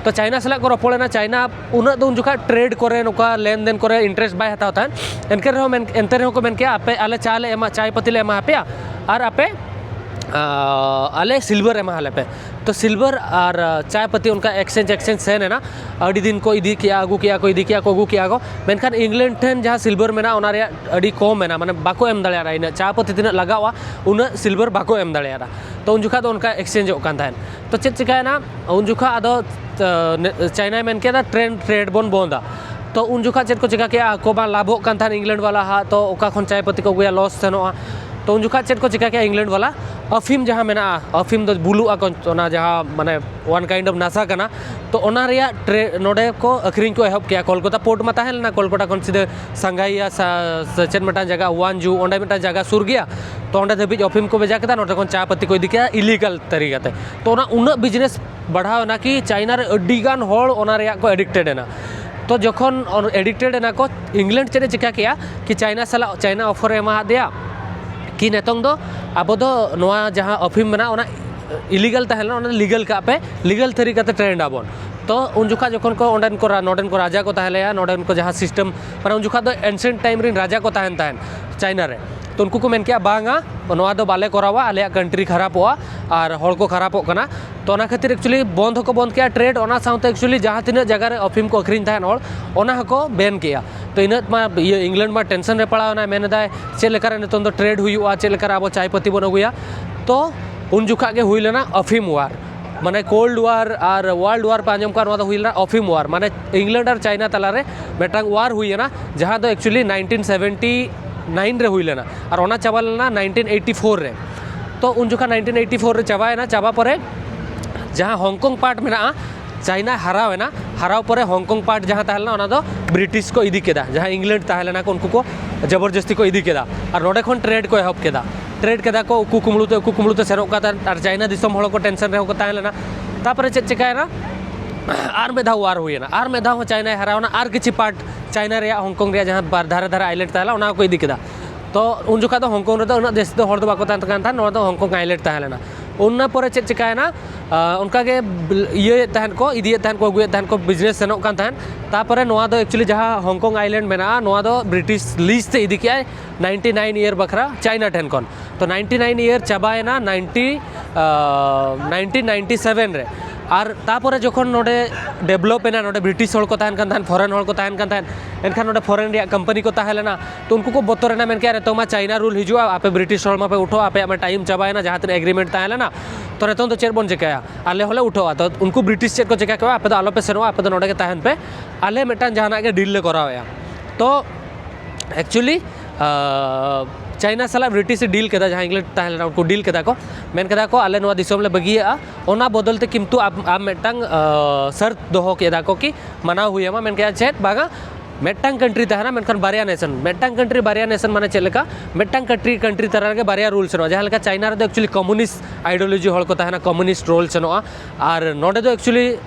ᱛᱚ ᱪᱟᱭᱱᱟ ᱥᱟᱞᱟᱜ ᱠᱚ ᱨᱚᱯᱚᱲ ᱮᱱᱟ᱾ ᱪᱟᱭᱱᱟ ᱩᱱᱟᱹᱜ ᱫᱚ ᱩᱱ ᱡᱚᱠᱷᱟᱜ ᱴᱨᱮᱰ ᱠᱚᱨᱮ, ᱱᱚᱝᱠᱟ ᱞᱮᱱᱫᱮᱱ ᱠᱚᱨᱮ interest ᱵᱟᱭ ᱦᱟᱛᱟᱣ ᱛᱟᱦᱮᱸᱫ᱾ ᱮᱱᱠᱮ ᱨᱮᱦᱚᱸ ᱢᱮᱱ- ᱮᱱᱛᱮ ᱨᱮᱦᱚᱸ ᱠᱚ ᱢᱮᱱ ᱠᱮᱜᱼᱟ, ᱟᱯᱮ ᱟᱞᱮ ᱪᱟ ᱞᱮ ᱮᱢᱟ, ᱪᱟᱭ ᱯᱟᱹᱛᱤ ᱞᱮ ᱮᱢᱟ ᱟᱯᱮᱭᱟ, ᱟᱨ ᱟᱯᱮ ᱟᱞᱮ ᱥᱤᱞᱵᱷᱟᱨ ᱮᱢᱟ ᱟᱞᱮ ᱯᱮ᱾ ᱛᱚ ᱥᱤᱞᱵᱷᱟᱨ ᱟᱨ ᱪᱟᱭ ᱯᱟᱹᱛᱤ ᱚᱱᱠᱟ exchange exchange ᱥᱮᱱ ᱮᱱᱟ᱾ ᱟᱹᱰᱤ ᱫᱤᱱ ᱠᱚ ᱤᱫᱤ ᱠᱮᱜᱼᱟ, ᱟᱹᱜᱩ ᱠᱮᱜᱼᱟ ᱠᱚ, ᱤᱫᱤ ᱠᱮᱜᱼᱟ ᱠᱚ, ᱟᱹᱜᱩ ᱠᱮᱜᱼᱟ ᱠᱚ᱾ ᱢᱮᱱᱠᱷᱟᱱ ᱤᱝᱞᱮᱱᱰ ᱴᱷᱮᱱ ᱡᱟᱦᱟᱸ ᱥᱤᱞᱵᱷᱟᱨ ᱢᱮᱱᱟᱜᱼᱟ, ᱚᱱᱟ ᱨᱮᱭᱟᱜ ᱟᱹᱰᱤ ᱠᱚᱢ ᱮᱱᱟ, ᱢᱟᱱᱮ ᱵᱟᱠᱚ ᱮᱢ ᱫᱟᱲᱮᱭᱟᱫᱟ᱾ ᱤᱱᱟᱹᱜ ᱪᱟ ᱯᱟᱹᱛᱤ ᱛᱤᱱᱟᱹᱜ ᱞᱟᱜᱟᱣᱼᱟ, ᱩᱱᱟᱹᱜ ᱥᱤᱞᱵᱷᱟᱨ ᱵᱟᱠᱚ ᱮᱢ ᱫᱟᱲᱮᱭᱟᱫᱟ᱾ ᱛᱚ ᱩᱱ ᱡᱚᱠᱷᱟᱜ ᱫᱚ ᱚᱱᱠᱟ exchangeᱚᱜ ᱠᱟᱱ ᱛᱟᱦᱮᱸᱫ᱾ ᱛᱚ ᱪᱮᱫ ᱪᱤᱠᱟᱹᱭᱮᱱᱟ? ᱩᱱ ᱡᱚᱠᱷᱟᱜ ᱟᱫᱚ ᱪᱟᱭᱱᱟᱭ ᱢᱮᱱ ᱠᱮᱫᱟ, ᱴᱨᱮᱱ ᱴᱨᱮᱰ ᱵᱚᱱ ᱵᱚᱱᱫᱟ᱾ ᱛᱚ ᱩᱱ ᱡᱚᱠᱷᱟᱜ ᱪᱮᱫ ᱠᱚ ᱪᱤᱠᱟ ᱠᱮᱜᱼᱟ? ᱟᱠᱚ ᱢᱟ ᱞᱟᱵᱷᱚᱜ ᱠᱟᱱ ᱛᱟᱦᱮᱸᱫ ᱤᱝᱞᱮᱱᱰ ᱵᱟᱞᱟ ᱦᱟᱜ, ᱛᱚ ᱚᱠᱟ ᱠᱷᱚᱱ ᱪᱟᱭ ᱯᱟᱹᱛᱤ ᱠᱚ ᱟᱹᱜᱩᱭᱟ, ᱞᱚᱥ ᱥᱮᱱᱚᱜᱼᱟ᱾ ᱛᱚ ᱩᱱ ᱡᱚᱠᱷᱟᱜ ᱪᱮᱫ ᱠᱚ ᱪᱤᱠᱟ ᱠᱮᱜᱼᱟ ᱤᱝᱞᱮᱱᱰ ᱵᱟᱞᱟ? ᱟᱹᱯᱷᱤᱢ ᱡᱟᱦᱟᱸ ᱢᱮᱱᱟᱜᱼᱟ, ᱟᱹᱯᱷᱤᱢ ᱫᱚ ᱵᱩᱞᱩᱜᱼᱟ ᱠᱚ, ᱚᱱᱟ ᱡᱟᱦᱟᱸ ᱢᱟᱱᱮ one kind of ᱱᱟᱥᱟ ᱠᱟᱱᱟ᱾ ᱛᱚ ᱚᱱᱟ ᱨᱮᱭᱟᱜ ᱴᱨᱮ- ᱱᱚᱰᱮ ᱠᱚ ᱟᱹᱠᱷᱨᱤᱧ ᱠᱚ ᱮᱦᱚᱵ ᱠᱮᱜᱼᱟ᱾ ᱠᱳᱞᱠᱟᱛᱟ ᱯᱳᱨᱴ ᱢᱟ ᱛᱟᱦᱮᱸ ᱞᱮᱱᱟ, ᱠᱳᱞᱠᱟᱛᱟ ᱠᱷᱚᱱ ᱥᱤᱫᱷᱟᱹ ᱥᱟᱝᱜᱷᱟᱭ ᱭᱟ ᱥᱟ- ᱥᱮ ᱪᱮᱫ ᱢᱤᱫᱴᱟᱝ ᱡᱟᱭᱜᱟ, ᱣᱟᱱᱡᱩ, ᱚᱸᱰᱮ ᱢᱤᱫᱴᱟᱝ ᱡᱟᱭᱜᱟ ᱥᱩᱨ ᱜᱮᱭᱟ᱾ ᱛᱚ ᱚᱸᱰᱮ ᱫᱷᱟᱹᱵᱤᱡ ᱟᱹᱯᱷᱤᱢ ᱠᱚ ᱵᱷᱮᱡᱟ ᱠᱮᱫᱟ, ᱱᱚᱰᱮ ᱠᱷᱚᱱ ᱪᱟ ᱯᱟᱹᱛᱤ ᱠᱚ ᱤᱫᱤ ᱠᱮᱜᱼᱟ ᱤᱞᱤᱜᱟᱞ ᱛᱟᱹᱨᱤᱠᱟᱛᱮ᱾ ᱛᱚ ᱚᱱᱟ ᱩᱱᱟᱹᱜ ᱵᱤᱡᱽᱱᱮᱥ ᱵᱟᱲᱦᱟᱣ ᱮᱱᱟ ᱠᱤ ᱪᱟᱭᱱᱟ ᱨᱮ ᱟᱹᱰᱤ ᱜᱟᱱ ᱦᱚᱲ ᱚᱱᱟ ᱨᱮᱭᱟᱜ ᱠᱚ addicted ᱮᱱᱟ᱾ ᱛᱚ ᱡᱚᱠᱷᱚᱱ addicted ᱮᱱᱟ ᱠᱚ, ᱤᱝᱞᱮᱱᱰ ᱪᱮᱫ ᱮ ᱪᱤᱠᱟ ᱠᱮᱜᱼᱟ ᱠᱤ ᱪᱟᱭᱱᱟ ᱥᱟᱞᱟᱜ, ᱪᱟᱭᱱᱟ ᱚᱯᱷᱟᱨ ᱮ ᱮᱢᱟ ᱫᱮᱭᱟ ᱠᱤ ᱱᱤᱛᱚᱝ ᱫᱚ ᱟᱵᱚ ᱫᱚ ᱱᱚᱣᱟ ᱡᱟᱦᱟᱸ ᱟᱹᱯᱷᱤᱢ ᱢᱮᱱᱟᱜᱼᱟ, ᱚᱱᱟ ᱤᱞᱤᱜᱟᱞ ᱛᱟᱦᱮᱸ ᱞᱮᱱᱟ, ᱚᱱᱟ ᱞᱤᱜᱟᱞ ᱠᱟᱜ ᱯᱮ, ᱞᱤᱜᱟᱞ ᱛᱟᱹᱨᱤᱠᱟᱛᱮ ᱴᱨᱮᱱᱰ ᱟᱵᱚᱱ᱾ ᱛᱚ ᱩᱱ ᱡᱚᱠᱷᱟᱡ ᱡᱚᱠᱷᱚᱱ ᱠᱚ ᱚᱸᱰᱮᱱ ᱠᱚ ᱨᱟ- ᱱᱚᱰᱮᱱ ᱠᱚ ᱨᱟᱡᱟ ᱠᱚ ᱛᱟᱦᱮᱸ ᱞᱮᱱᱟ, ᱱᱚᱰᱮᱱ ᱠᱚ ᱡᱟᱦᱟᱸ system, ᱢᱟᱱᱮ ᱩᱱ ᱡᱚᱠᱷᱟᱡ ᱫᱚ ancient time ᱨᱮᱱ ᱨᱟᱡᱟ ᱠᱚ ᱛᱟᱦᱮᱱ ᱛᱟᱦᱮᱸᱫ ᱪᱟᱭᱱᱟ ᱨᱮ᱾ ᱛᱚ ᱩᱱᱠᱩ ᱠᱚ ᱢᱮᱱ ᱠᱮᱜᱼᱟ, ᱵᱟᱝᱟ, ᱱᱚᱣᱟ ᱫᱚ ᱵᱟᱞᱮ ᱠᱚᱨᱟᱣᱟ, ᱟᱞᱮᱭᱟᱜ country ᱠᱷᱟᱨᱟᱯᱚᱜᱼᱟ ᱟᱨ ᱦᱚᱲ ᱠᱚ ᱠᱷᱟᱨᱟᱯᱚᱜ ᱠᱟᱱᱟ᱾ ᱛᱚ ᱚᱱᱟ ᱠᱷᱟᱹᱛᱤᱨ actually ᱵᱚᱱᱫ ᱦᱚᱸᱠᱚ ᱵᱚᱱᱫ ᱠᱮᱜᱼᱟ ᱴᱨᱮᱰ, ᱚᱱᱟ ᱥᱟᱶᱛᱮ actually ᱡᱟᱦᱟᱸ ᱛᱤᱱᱟᱹᱜ ᱡᱟᱭᱜᱟ ᱨᱮ ᱟᱹᱯᱷᱤᱢ ᱠᱚ ᱟᱹᱠᱷᱨᱤᱧ ᱛᱟᱦᱮᱸᱫ ᱦᱚᱲ, ᱚᱱᱟ ᱦᱚᱸᱠᱚ ᱵᱮᱱ ᱠᱮᱜᱼᱟ᱾ ᱛᱚ ᱤᱱᱟᱹᱜ ᱢᱟ ᱤᱭᱟᱹ ᱤᱝᱞᱮᱱᱰ ᱢᱟ ᱴᱮᱱᱥᱚᱱ ᱨᱮ ᱯᱟᱲᱟᱣ ᱮᱱᱟᱭ, ᱢᱮᱱ ᱮᱫᱟᱭ ᱪᱮᱫ ᱞᱮᱠᱟᱨᱮ ᱱᱤᱛᱚᱝ ᱫᱚ ᱴᱨᱮᱰ ᱦᱩᱭᱩᱜᱼᱟ, ᱪᱮᱫ ᱞᱮᱠᱟᱨᱮ ᱟᱵᱚ ᱪᱟᱭ ᱯᱟᱹᱛᱤ ᱵᱚᱱ ᱟᱹᱜᱩᱭᱟ᱾ ᱛᱚ ᱩᱱ ᱡᱚᱠᱷᱟᱜ ᱜᱮ ᱦᱩᱭ ᱞᱮᱱᱟ ᱚᱯᱷᱤᱢ ᱣᱟᱨ, ᱢᱟᱱᱮ ᱠᱳᱞᱰ ᱣᱟᱨ ᱟᱨ ᱣᱟᱨᱞᱰ ᱣᱟᱨ ᱯᱮ ᱟᱸᱡᱚᱢ ᱠᱟᱜ, ᱱᱚᱣᱟ ᱫᱚ ᱦᱩᱭ ᱞᱮᱱᱟ ᱚᱯᱷᱤᱢ ᱣᱟᱨ, ᱢᱟᱱᱮ ᱤᱝᱞᱮᱱᱰ ᱟᱨ ᱪᱟᱭᱱᱟ ᱛᱟᱞᱟᱨᱮ ᱢᱤᱫᱴᱟᱝ ᱣᱟᱨ ᱦᱩᱭ ᱮᱱᱟ, ᱡᱟᱦᱟᱸ ᱫᱚ ᱮᱠᱪᱩᱭᱮᱞᱤ ᱱᱟᱭᱤᱱᱴᱤᱱ ᱥᱮᱵᱷᱮᱱᱴᱤ ᱱᱟᱭᱤᱱ ᱨᱮ ᱦᱩᱭ ᱞᱮᱱᱟ ᱟᱨ ᱚᱱᱟ ᱪᱟᱵᱟ ᱞᱮᱱᱟ ᱱᱟᱭᱤᱱᱴᱤᱱ ᱮᱭᱤᱴᱤ ᱯᱷᱳᱨ ᱨᱮ᱾ ᱛᱚ ᱩᱱ ᱡᱚᱠᱷᱟᱱ ᱱᱟᱭᱤᱱᱴᱤᱱ ᱮᱭᱤᱴᱤ ᱯᱷᱳᱨ ᱨᱮ ᱪᱟᱵᱟᱭᱮᱱᱟ, ᱪᱟᱵᱟ ᱯᱚᱨᱮ ᱡᱟᱦᱟᱸ ᱦᱚᱝᱠᱚᱝ ᱯᱟᱨᱴ ᱢᱮᱱᱟᱜᱼᱟ, ᱪᱟᱭᱱᱟ ᱦᱟᱨᱟᱣ ᱮᱱᱟ, ᱦᱟᱨᱟᱣ ᱯᱚᱨᱮ ᱦᱚᱝᱠᱚᱝ ᱯᱟᱨᱴ ᱡᱟᱦᱟᱸ ᱛᱟᱦᱮᱸ ᱞᱮᱱᱟ ᱚᱱᱟ ᱫᱚ ᱵᱨᱤᱴᱤᱥ ᱠᱚ ᱤᱫᱤ ᱠᱮᱫᱟ, ᱡᱟᱦᱟᱸ ᱤᱝᱞᱮᱱᱰ ᱛᱟᱦᱮᱸ ᱞᱮᱱᱟ ᱠᱚ ᱩᱱᱠᱩ ᱠᱚ ᱡᱚᱵᱚᱨᱡᱚᱥᱛᱤ ᱠᱚ ᱤᱫᱤ ᱠᱮᱫᱟ ᱟᱨ ᱱᱚᱸᱰᱮ ᱠᱷᱚᱱ ᱴᱨᱮᱰ ᱠᱚ ᱮᱦᱚᱵ ᱠᱮᱫᱟ᱾ ᱴᱨᱮᱰ ᱠᱮᱫᱟ ᱠᱚ ᱩᱠᱩ ᱠᱩᱢᱲᱩ ᱛᱮ, ᱩᱠᱩ ᱠᱩᱢᱲᱩ ᱛᱮ ᱥᱮᱱᱚᱜ ᱠᱟᱱ ᱛᱟᱦᱮᱸᱫ ᱟᱨ ᱪᱟᱭᱱᱟ ᱫᱤᱥᱚᱢ ᱦᱚᱲ ᱠᱚ ᱴᱮᱱᱥᱚᱱ ᱨᱮᱦᱚᱸ ᱠᱚ ᱛᱟᱦᱮᱸ ᱞᱮᱱᱟ᱾ ᱛᱟᱯᱚᱨᱮ ᱪᱮᱫ ᱪᱮᱠᱟᱭᱮᱱᱟ, ᱟᱨ ᱢᱤᱫ ᱫᱷᱟᱣ ᱣᱟᱨ ᱦᱩᱭᱮᱱᱟ, ᱟᱨ ᱢᱤᱫ ᱫᱷᱟᱣ ᱦᱚᱸ ᱪᱟᱭᱱᱟᱭ ᱦᱟᱨᱟᱣ ᱮᱱᱟ, ᱟᱨ ᱠᱤᱪᱷᱩ ᱯᱟᱨᱴ ᱪᱟᱭᱱᱟ ᱨᱮᱭᱟᱜ ᱦᱚᱝᱠᱚᱝ ᱨᱮᱭᱟᱜ ᱡᱟᱦᱟᱸ ᱵᱟᱨ ᱫᱷᱟᱨᱮ ᱫᱷᱟᱨᱮ ᱟᱭᱞᱮᱱᱰ ᱛᱟᱦᱮᱸ ᱞᱮᱱᱟ ᱚᱱᱟ ᱦᱚᱸᱠᱚ ᱤᱫᱤ ᱠᱮᱫᱟ᱾ ᱛᱚ ᱩᱱ ᱡᱚᱠᱷᱟᱡ ᱫᱚ ᱦᱚᱝᱠᱚᱝ ᱨᱮᱫᱚ ᱩᱱᱟᱹᱜ ᱡᱟᱹᱥᱛᱤ ᱫᱚ ᱦᱚᱲ ᱫᱚ ᱵᱟᱠᱚ ᱛᱟᱦᱮᱱ ᱠᱟᱱ ᱛᱟᱦᱮᱸᱫ, ᱱᱚᱣᱟ ᱫᱚ ᱦᱚᱝᱠᱚᱝ ᱟᱭᱞᱮᱱᱰ ᱛᱟᱦᱮᱸ ᱞᱮᱱᱟ᱾ ᱚᱱᱟ ᱯᱚᱨᱮ ᱪᱮᱫ ᱪᱤᱠᱟᱭᱮᱱᱟ, ᱟᱸ, ᱚᱱᱠᱟ ᱜᱮ ᱵᱤᱞ-, ᱤᱭᱟᱹᱭᱮᱫ ᱛᱟᱦᱮᱸᱫ ᱠᱚ, ᱤᱫᱤᱭᱮᱫ ᱛᱟᱦᱮᱸᱫ ᱠᱚ, ᱟᱹᱜᱩᱭᱮᱫ ᱛᱟᱦᱮᱸᱫ ᱠᱚ, ᱵᱤᱡᱽᱱᱮᱥ ᱥᱮᱱᱚᱜ ᱠᱟᱱ ᱛᱟᱦᱮᱸᱫ᱾ ᱛᱟᱯᱚᱨᱮ ᱱᱚᱣᱟ ᱫᱚ ᱮᱠᱪᱩᱭᱮᱞᱤ ᱡᱟᱦᱟᱸ ᱦᱚᱝᱠᱚᱝ ᱟᱭᱞᱮᱱᱰ ᱢᱮᱱᱟᱜᱼᱟ, ᱱᱚᱣᱟ ᱫᱚ ᱵᱨᱤᱴᱤᱥ ᱞᱤᱡᱽ ᱛᱮ ᱤᱫᱤ ᱠᱮᱜᱼᱟᱭ ᱱᱟᱭᱤᱱᱴᱤ ᱱᱟᱭᱤᱱ ᱤᱭᱟᱨ ᱵᱟᱠᱷᱨᱟ ᱪᱟᱭᱱᱟ ᱴᱷᱮᱱ ᱠᱷᱚᱱ᱾ ᱛᱚ ᱱᱟᱭᱤᱱᱴᱤ ᱱᱟᱭᱤᱱ ᱤᱭᱟᱨ ᱪᱟᱵᱟᱭᱮᱱᱟ ᱱᱟᱭᱤᱱᱴᱤ, ᱟᱸ, ᱱᱟᱭᱤᱱᱴᱤᱱ ᱱᱟᱭᱤᱱᱴᱤ ᱥᱮᱵᱷᱮᱱ ᱨᱮ᱾ ᱟᱨ ᱛᱟᱯᱚᱨᱮ ᱡᱚᱠᱷᱚᱱ ᱱᱚᱰᱮ ᱰᱮᱵᱷᱞᱚᱯ ᱮᱱᱟ, ᱱᱚᱰᱮ ᱵᱨᱤᱴᱤᱥ ᱦᱚᱲ ᱠᱚ ᱛᱟᱦᱮᱱ ᱠᱟᱱ ᱛᱟᱦᱮᱸᱫ, ᱯᱷᱚᱨᱮᱱ ᱦᱚᱲ ᱠᱚ ᱛᱟᱦᱮᱱ ᱠᱟᱱ ᱛᱟᱦᱮᱸᱫ, ᱮᱱᱠᱷᱟᱱ ᱱᱚᱰᱮ ᱯᱷᱚᱨᱮᱱ ᱨᱮᱭᱟᱜ ᱠᱳᱢᱯᱟᱱᱤ ᱠᱚ ᱛᱟᱦᱮᱸ ᱞᱮᱱᱟ᱾ ᱛᱚ ᱩᱱᱠᱩ ᱠᱚ ᱵᱚᱛᱚᱨ ᱮᱱᱟ, ᱢᱮᱱ ᱠᱮᱜᱼᱟ, "ᱱᱤᱛᱚᱜ ᱢᱟ ᱪᱟᱭᱱᱟ ᱨᱩᱞ ᱦᱤᱡᱩᱜᱼᱟ, ᱟᱯᱮ ᱵᱨᱤᱴᱤᱥ ᱦᱚᱲ ᱢᱟᱯᱮ ᱩᱴᱷᱟᱹᱜᱼᱟ, ᱟᱯᱮᱭᱟᱜ ᱢᱟ ᱴᱟᱭᱤᱢ ᱪᱟᱵᱟᱭᱮᱱᱟ, ᱡᱟᱦᱟᱸ ᱛᱤᱱᱟᱹᱜ ᱮᱜᱽᱨᱤᱢᱮᱱᱴ ᱛᱟᱦᱮᱸ ᱞᱮᱱᱟ, ᱛᱚ ᱱᱤᱛᱚᱝ ᱫᱚ ᱪᱮᱫ ᱵᱚᱱ ᱪᱤᱠᱟᱹᱭᱟ?" ᱟᱞᱮ ᱦᱚᱸᱞᱮ ᱩᱴᱷᱟᱹᱣᱟ᱾ ᱛᱚ ᱩᱱᱠᱩ ᱵᱨᱤᱴᱤᱥ ᱪᱮᱫ ᱠᱚ ᱪᱤᱠᱟ ᱠᱮᱜᱼᱟ, "ᱟᱯᱮ ᱫᱚ ᱟᱞᱚᱯᱮ ᱥᱮᱱᱚᱜᱼᱟ, ᱟᱯᱮ ᱫᱚ ᱱᱚᱰᱮ ᱜᱮ ᱛᱟᱦᱮᱱ ᱯᱮ, ᱟᱞᱮ ᱢᱤᱫᱴᱟᱝ ᱡᱟᱦᱟᱱᱟᱜ ᱜᱮ ᱰᱤᱞ ᱞᱮ ᱠᱚᱨᱟᱣᱮᱜᱼᱟ᱾" ᱛᱚ ᱮᱠᱪᱩᱭᱮᱞᱤ ᱪᱟᱭᱱᱟ ᱥᱟᱞᱟᱜ ᱵᱨᱤᱴᱤᱥ ᱮ ᱰᱤᱞ ᱠᱮᱫᱟ, ᱡᱟᱦᱟᱸ ᱤᱝᱞᱮᱱᱰ ᱛᱟᱦᱮᱸ ᱞᱮᱱᱟ, ᱩᱱᱠᱩ ᱰᱤᱞ ᱠᱮᱫᱟ ᱠᱚ, ᱢᱮᱱ ᱠᱮᱫᱟ ᱠᱚ, "ᱟᱞᱮ ᱱᱚᱣᱟ ᱫᱤᱥᱚᱢ ᱞᱮ ᱵᱟᱹᱜᱤᱭᱟᱜᱼᱟ, ᱚᱱᱟ ᱵᱚᱫᱚᱞ ᱛᱮ ᱠᱤᱱᱛᱩ ᱟᱢ, ᱟᱢ ᱢᱤᱫᱴᱟᱝ, ᱟᱸ, ᱥᱟᱨᱛ ᱫᱚᱦᱚ ᱠᱮᱫᱟ ᱠᱚ ᱠᱤ ᱢᱟᱱᱟᱣ ᱦᱩᱭ ᱟᱢᱟ", ᱢᱮᱱ ᱠᱮᱫᱟ ᱪᱮᱫ? ᱵᱟᱝᱟ, ᱢᱤᱫᱴᱟᱝ ᱠᱟᱱᱴᱨᱤ ᱛᱟᱦᱮᱱᱟ, ᱢᱮᱱᱠᱷᱟᱱ ᱵᱟᱨᱭᱟ ᱱᱮᱥᱚᱱ, ᱢᱤᱫᱴᱟᱝ ᱠᱟᱱᱴᱨᱤ ᱵᱟᱨᱭᱟ ᱱᱮᱥᱚᱱ ᱢᱟᱱᱮ ᱪᱮᱫ ᱞᱮᱠᱟ? ᱢᱤᱫᱴᱟᱝ ᱠᱟᱱᱴᱨᱤ, ᱠᱟᱱᱴᱨᱤ ᱛᱟᱞᱟ ᱨᱮᱜᱮ ᱵᱟᱨᱭᱟ ᱨᱩᱞ ᱥᱮᱱᱚᱜᱼᱟ᱾ ᱡᱟᱦᱟᱸ ᱞᱮᱠᱟ ᱪᱟᱭᱱᱟ ᱨᱮᱫᱚ ᱮᱠᱪᱩᱭᱮᱞᱤ ᱠᱚᱢᱩᱱᱤᱥᱴ ᱟᱭᱰᱤᱭᱳᱞᱚᱡᱤ ᱦᱚᱲ ᱠᱚ ᱛᱟᱦᱮᱱᱟ, ᱠᱚᱢᱩᱱᱤᱥᱴ ᱨᱩᱞ ᱥᱮᱱᱚᱜᱼᱟ, ᱟᱨ ᱱᱚᱰᱮ ᱫᱚ ᱮᱠᱪᱩᱭᱮᱞᱤ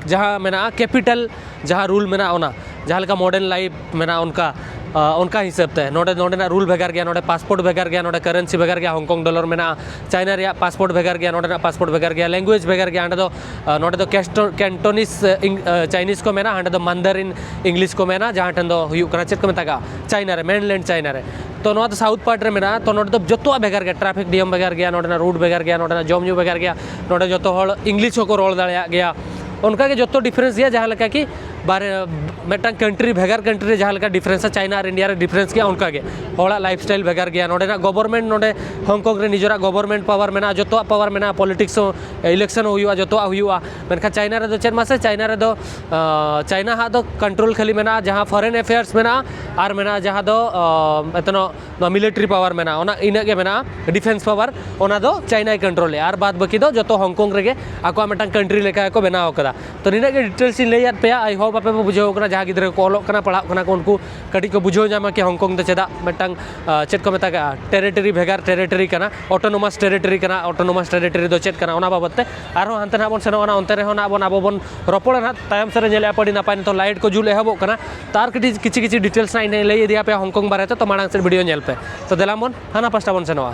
ᱡᱟᱦᱟᱸ ᱢᱮᱱᱟᱜᱼᱟ ᱠᱮᱯᱤᱴᱟᱞ, ᱡᱟᱦᱟᱸ ᱨᱩᱞ ᱢᱮᱱᱟᱜᱼᱟ ᱚᱱᱟ, ᱡᱟᱦᱟᱸ ᱞᱮᱠᱟ ᱢᱚᱰᱟᱨᱱ ᱞᱟᱭᱤᱯᱷ ᱢᱮᱱᱟᱜᱼᱟ ᱚᱱᱠᱟ, ᱟᱸ, ᱚᱱᱠᱟ ᱦᱤᱥᱟᱹᱵ ᱛᱮ ᱱᱚᱰᱮ, ᱱᱚᱰᱮᱱᱟᱜ ᱨᱩᱞ ᱵᱷᱮᱜᱟᱨ ᱜᱮᱭᱟ, ᱱᱚᱰᱮ ᱯᱟᱥᱯᱳᱨᱴ ᱵᱷᱮᱜᱟᱨ ᱜᱮᱭᱟ, ᱱᱚᱰᱮ ᱠᱟᱨᱮᱱᱥᱤ ᱵᱷᱮᱜᱟᱨ ᱜᱮᱭᱟ, ᱦᱚᱝᱠᱚᱝ ᱰᱚᱞᱟᱨ ᱢᱮᱱᱟᱜᱼᱟ, ᱪᱟᱭᱱᱟ ᱨᱮᱭᱟᱜ ᱯᱟᱥᱯᱳᱨᱴ ᱵᱷᱮᱜᱟᱨ ᱜᱮᱭᱟ, ᱱᱚᱰᱮᱱᱟᱜ ᱯᱟᱥᱯᱳᱨᱴ ᱵᱷᱮᱜᱟᱨ ᱜᱮᱭᱟ, ᱞᱮᱝᱜᱩᱭᱮᱡᱽ ᱵᱷᱮᱜᱟᱨ ᱜᱮᱭᱟ, ᱚᱸᱰᱮ ᱫᱚ, ᱟᱸ, ᱱᱚᱰᱮ ᱫᱚ ᱠᱮᱥᱴᱚ-, ᱠᱮᱱᱴᱚᱱᱤᱥ, ᱟᱸ, ᱤᱝ-, ᱟᱸ, ᱪᱟᱭᱱᱤᱥ ᱠᱚ ᱢᱮᱱᱟ, ᱦᱟᱸᱰᱮ ᱫᱚ ᱢᱟᱱᱫᱟᱨᱤᱱ ᱤᱝᱞᱤᱥ ᱠᱚ ᱢᱮᱱᱟ, ᱡᱟᱦᱟᱸ ᱴᱷᱮᱱ ᱫᱚ ᱦᱩᱭᱩᱜ ᱠᱟᱱᱟ ᱪᱮᱫ ᱠᱚ ᱢᱮᱛᱟᱜᱼᱟ, ᱪᱟᱭᱱᱟ ᱨᱮ, ᱢᱮᱱᱞᱮᱱᱰ ᱪᱟᱭᱱᱟ ᱨᱮ᱾ ᱛᱚ ᱱᱚᱣᱟ ᱫᱚ ᱥᱟᱣᱩᱛᱷ ᱯᱟᱨᱴ ᱨᱮ ᱢᱮᱱᱟᱜᱼᱟ, ᱛᱚ ᱱᱚᱰᱮ ᱫᱚ ᱡᱚᱛᱚᱣᱟᱜ ᱵᱷᱮᱜᱟᱨ ᱜᱮᱭᱟ, ᱴᱨᱟᱯᱷᱤᱠ ᱱᱤᱭᱚᱢ ᱵᱷᱮᱜᱟᱨ ᱜᱮᱭᱟ, ᱱᱚᱰᱮᱱᱟᱜ ᱨᱩᱴ ᱵᱷᱮᱜᱟᱨ ᱜᱮᱭᱟ, ᱱᱚᱰᱮᱱᱟᱜ ᱡᱚᱢ ᱧᱩ ᱵᱷᱮᱜᱟᱨ ᱜᱮᱭᱟ, ᱱᱚᱰᱮ ᱡᱚᱛᱚ ᱦᱚᱲ ᱤᱝᱞᱤᱥ ᱦᱚᱸᱠᱚ ᱨᱚᱲ ᱫᱟᱲᱮᱭᱟᱜ ᱜᱮᱭᱟ᱾ ᱚᱱᱠᱟᱜᱮ ᱡᱚᱛᱚ ᱰᱤᱯᱷᱟᱨᱮᱱᱥ ᱜᱮᱭᱟ, ᱡᱟᱦᱟᱸ ᱞᱮᱠᱟ ᱠᱤ ᱵᱟᱨ-, ᱢᱤᱫᱴᱟᱝ ᱠᱟᱱᱴᱨᱤ ᱵᱷᱮᱜᱟᱨ ᱠᱟᱱᱴᱨᱤ ᱨᱮ ᱡᱟᱦᱟᱸ ᱞᱮᱠᱟ ᱰᱤᱯᱷᱟᱨᱮᱱᱥᱟ, ᱪᱟᱭᱱᱟ ᱟᱨ ᱤᱱᱰᱤᱭᱟ ᱨᱮ ᱰᱤᱯᱷᱟᱨᱮᱱᱥ ᱜᱮᱭᱟ, ᱚᱱᱠᱟ ᱜᱮ ᱦᱚᱲᱟᱜ ᱞᱟᱭᱤᱯᱷ ᱥᱴᱟᱭᱤᱞ ᱵᱷᱮᱜᱟᱨ ᱜᱮᱭᱟ᱾ ᱱᱚᱸᱰᱮᱱᱟᱜ ᱜᱚᱵᱷᱚᱨᱱᱢᱮᱱᱴ, ᱱᱚᱸᱰᱮ ᱦᱚᱝᱠᱚᱝ ᱨᱮ ᱱᱤᱡᱮᱨᱟᱜ ᱜᱚᱵᱷᱚᱨᱱᱢᱮᱱᱴ ᱯᱟᱣᱟᱨ ᱢᱮᱱᱟᱜᱼᱟ, ᱡᱚᱛᱚᱣᱟᱜ ᱯᱟᱣᱟᱨ ᱢᱮᱱᱟᱜᱼᱟ, ᱯᱚᱞᱤᱴᱤᱠᱥ ᱦᱚᱸ, ᱤᱞᱮᱠᱥᱚᱱ ᱦᱚᱸ ᱦᱩᱭᱩᱜᱼᱟ, ᱡᱚᱛᱚᱣᱟᱜ ᱦᱩᱭᱩᱜᱼᱟ᱾ ᱢᱮᱱᱠᱷᱟᱱ ᱪᱟᱭᱱᱟ ᱨᱮᱫᱚ ᱪᱮᱫ ᱢᱟᱥᱮ, ᱪᱟᱭᱱᱟ ᱨᱮᱫᱚ ᱟᱸ, ᱪᱟᱭᱱᱟ ᱦᱟᱜ ᱫᱚ ᱠᱚᱱᱴᱨᱳᱞ ᱠᱷᱟᱹᱞᱤ ᱢᱮᱱᱟᱜᱼᱟ ᱡᱟᱦᱟᱸ ᱯᱷᱚᱨᱮᱱ ᱮᱯᱷᱮᱭᱟᱨᱥ ᱢᱮᱱᱟᱜᱼᱟ, ᱟᱨ ᱢᱮᱱᱟᱜᱼᱟ ᱡᱟᱦᱟᱸ ᱫᱚ ᱟᱸ, ᱮᱛᱱᱚ ᱱᱚᱣᱟ ᱢᱤᱞᱤᱴᱟᱨᱤ ᱯᱟᱣᱟᱨ ᱢᱮᱱᱟᱜᱼᱟ, ᱚᱱᱟ ᱤᱱᱟᱹᱜ ᱜᱮ ᱢᱮᱱᱟᱜᱼᱟ, ᱰᱤᱯᱷᱮᱱᱥ ᱯᱟᱣᱟᱨ ᱚᱱᱟ ᱫᱚ ᱪᱟᱭᱱᱟᱭ ᱠᱚᱱᱴᱨᱳᱞᱮᱜᱼᱟ, ᱟᱨ ᱵᱟᱫ ᱵᱟᱹᱠᱤ ᱫᱚ ᱡᱚᱛᱚ ᱦᱚᱝᱠᱚᱝ ᱨᱮᱜᱮ ᱟᱠᱚᱣᱟᱜ ᱢᱤᱫᱴᱟᱝ ᱠᱟᱱᱴᱨᱤ ᱞᱮᱠᱟ ᱜᱮᱠᱚ ᱵᱮᱱᱟᱣ ᱠᱟᱫᱟ᱾ ᱛᱚ ᱱᱤᱱᱟᱹᱜ ᱜᱮ ᱰᱤᱴᱮᱞᱥ ᱤᱧ ᱞᱟᱹᱭᱟᱫ ᱯᱮᱭᱟ, ᱟᱭ ᱦᱳᱯ ᱟᱯᱮ ᱯᱮ ᱵᱩᱡᱷᱟᱹᱣ ᱠᱟᱱᱟ, ᱡᱟᱦᱟᱸ ᱜᱤᱫᱽᱨᱟᱹ ᱠᱚ ᱚᱞᱚᱜ ᱠᱟᱱᱟ, ᱯᱟᱲᱦᱟᱜ ᱠᱟᱱᱟ ᱠᱚ, ᱩᱱᱠᱩ ᱠᱟᱹᱴᱤᱡ ᱠᱚ ᱵᱩᱡᱷᱟᱹᱣ ᱧᱟᱢᱟ ᱠᱤ ᱦᱚᱝᱠᱚᱝ ᱫᱚ ᱪᱮᱫᱟᱜ ᱢᱤᱫᱴᱟᱝ, ᱟᱸ, ᱪᱮᱫ ᱠᱚ ᱢᱮᱛᱟᱜᱼᱟ, ᱴᱮᱨᱤᱴᱚᱨᱤ, ᱵᱷᱮᱜᱟᱨ ᱴᱮᱨᱤᱴᱚᱨᱤ ᱠᱟᱱᱟ, ᱚᱴᱳᱱᱳᱢᱟᱥ ᱴᱮᱨᱤᱴᱚᱨᱤ ᱠᱟᱱᱟ, ᱚᱴᱳᱱᱳᱢᱟᱥ ᱴᱮᱨᱤᱴᱚᱨᱤ ᱫᱚ ᱪᱮᱫ ᱠᱟᱱᱟ, ᱚᱱᱟ ᱵᱟᱵᱚᱫ ᱛᱮ ᱟᱨᱦᱚᱸ ᱦᱟᱱᱛᱮ ᱱᱟᱜ ᱵᱚᱱ ᱥᱮᱱᱚᱜᱼᱟ, ᱚᱱᱛᱮ ᱨᱮᱦᱚᱸ ᱱᱟᱜ ᱵᱚᱱ ᱟᱵᱚ ᱵᱚᱱ ᱨᱚᱯᱚᱲᱟ ᱱᱟᱜ ᱛᱟᱭᱚᱢ ᱥᱮᱫ ᱨᱮ᱾ ᱧᱮᱞᱮᱫᱼᱟ ᱯᱮ ᱟᱹᱰᱤ ᱱᱟᱯᱟᱭ ᱱᱤᱛᱚᱜ ᱞᱟᱭᱤᱴ ᱠᱚ ᱡᱩᱞ ᱮᱦᱚᱵᱚᱜ ᱠᱟᱱᱟ᱾ ᱛᱟᱨ ᱠᱟᱹᱴᱤᱡ ᱠᱤᱪᱷᱩ ᱠᱤᱪᱷᱩ ᱰᱤᱴᱮᱞᱥ ᱱᱟᱜ ᱤᱧ ᱞᱟᱹᱭ ᱤᱫᱤᱭᱟ ᱯᱮᱭᱟ ᱦᱚᱝᱠᱚᱝ ᱵᱟᱨᱮᱛᱮ, ᱛᱚ ᱢᱟᱲᱟᱝ ᱥᱮᱫ ᱵᱷᱤᱰᱤᱭᱳ ᱧᱮᱞ ᱯᱮ᱾ ᱛᱚ ᱫᱮᱞᱟ ᱵᱚᱱ ᱦᱟᱱᱟ ᱯᱟᱥᱴᱟ ᱵᱚᱱ ᱥᱮᱱᱚᱜᱼᱟ᱾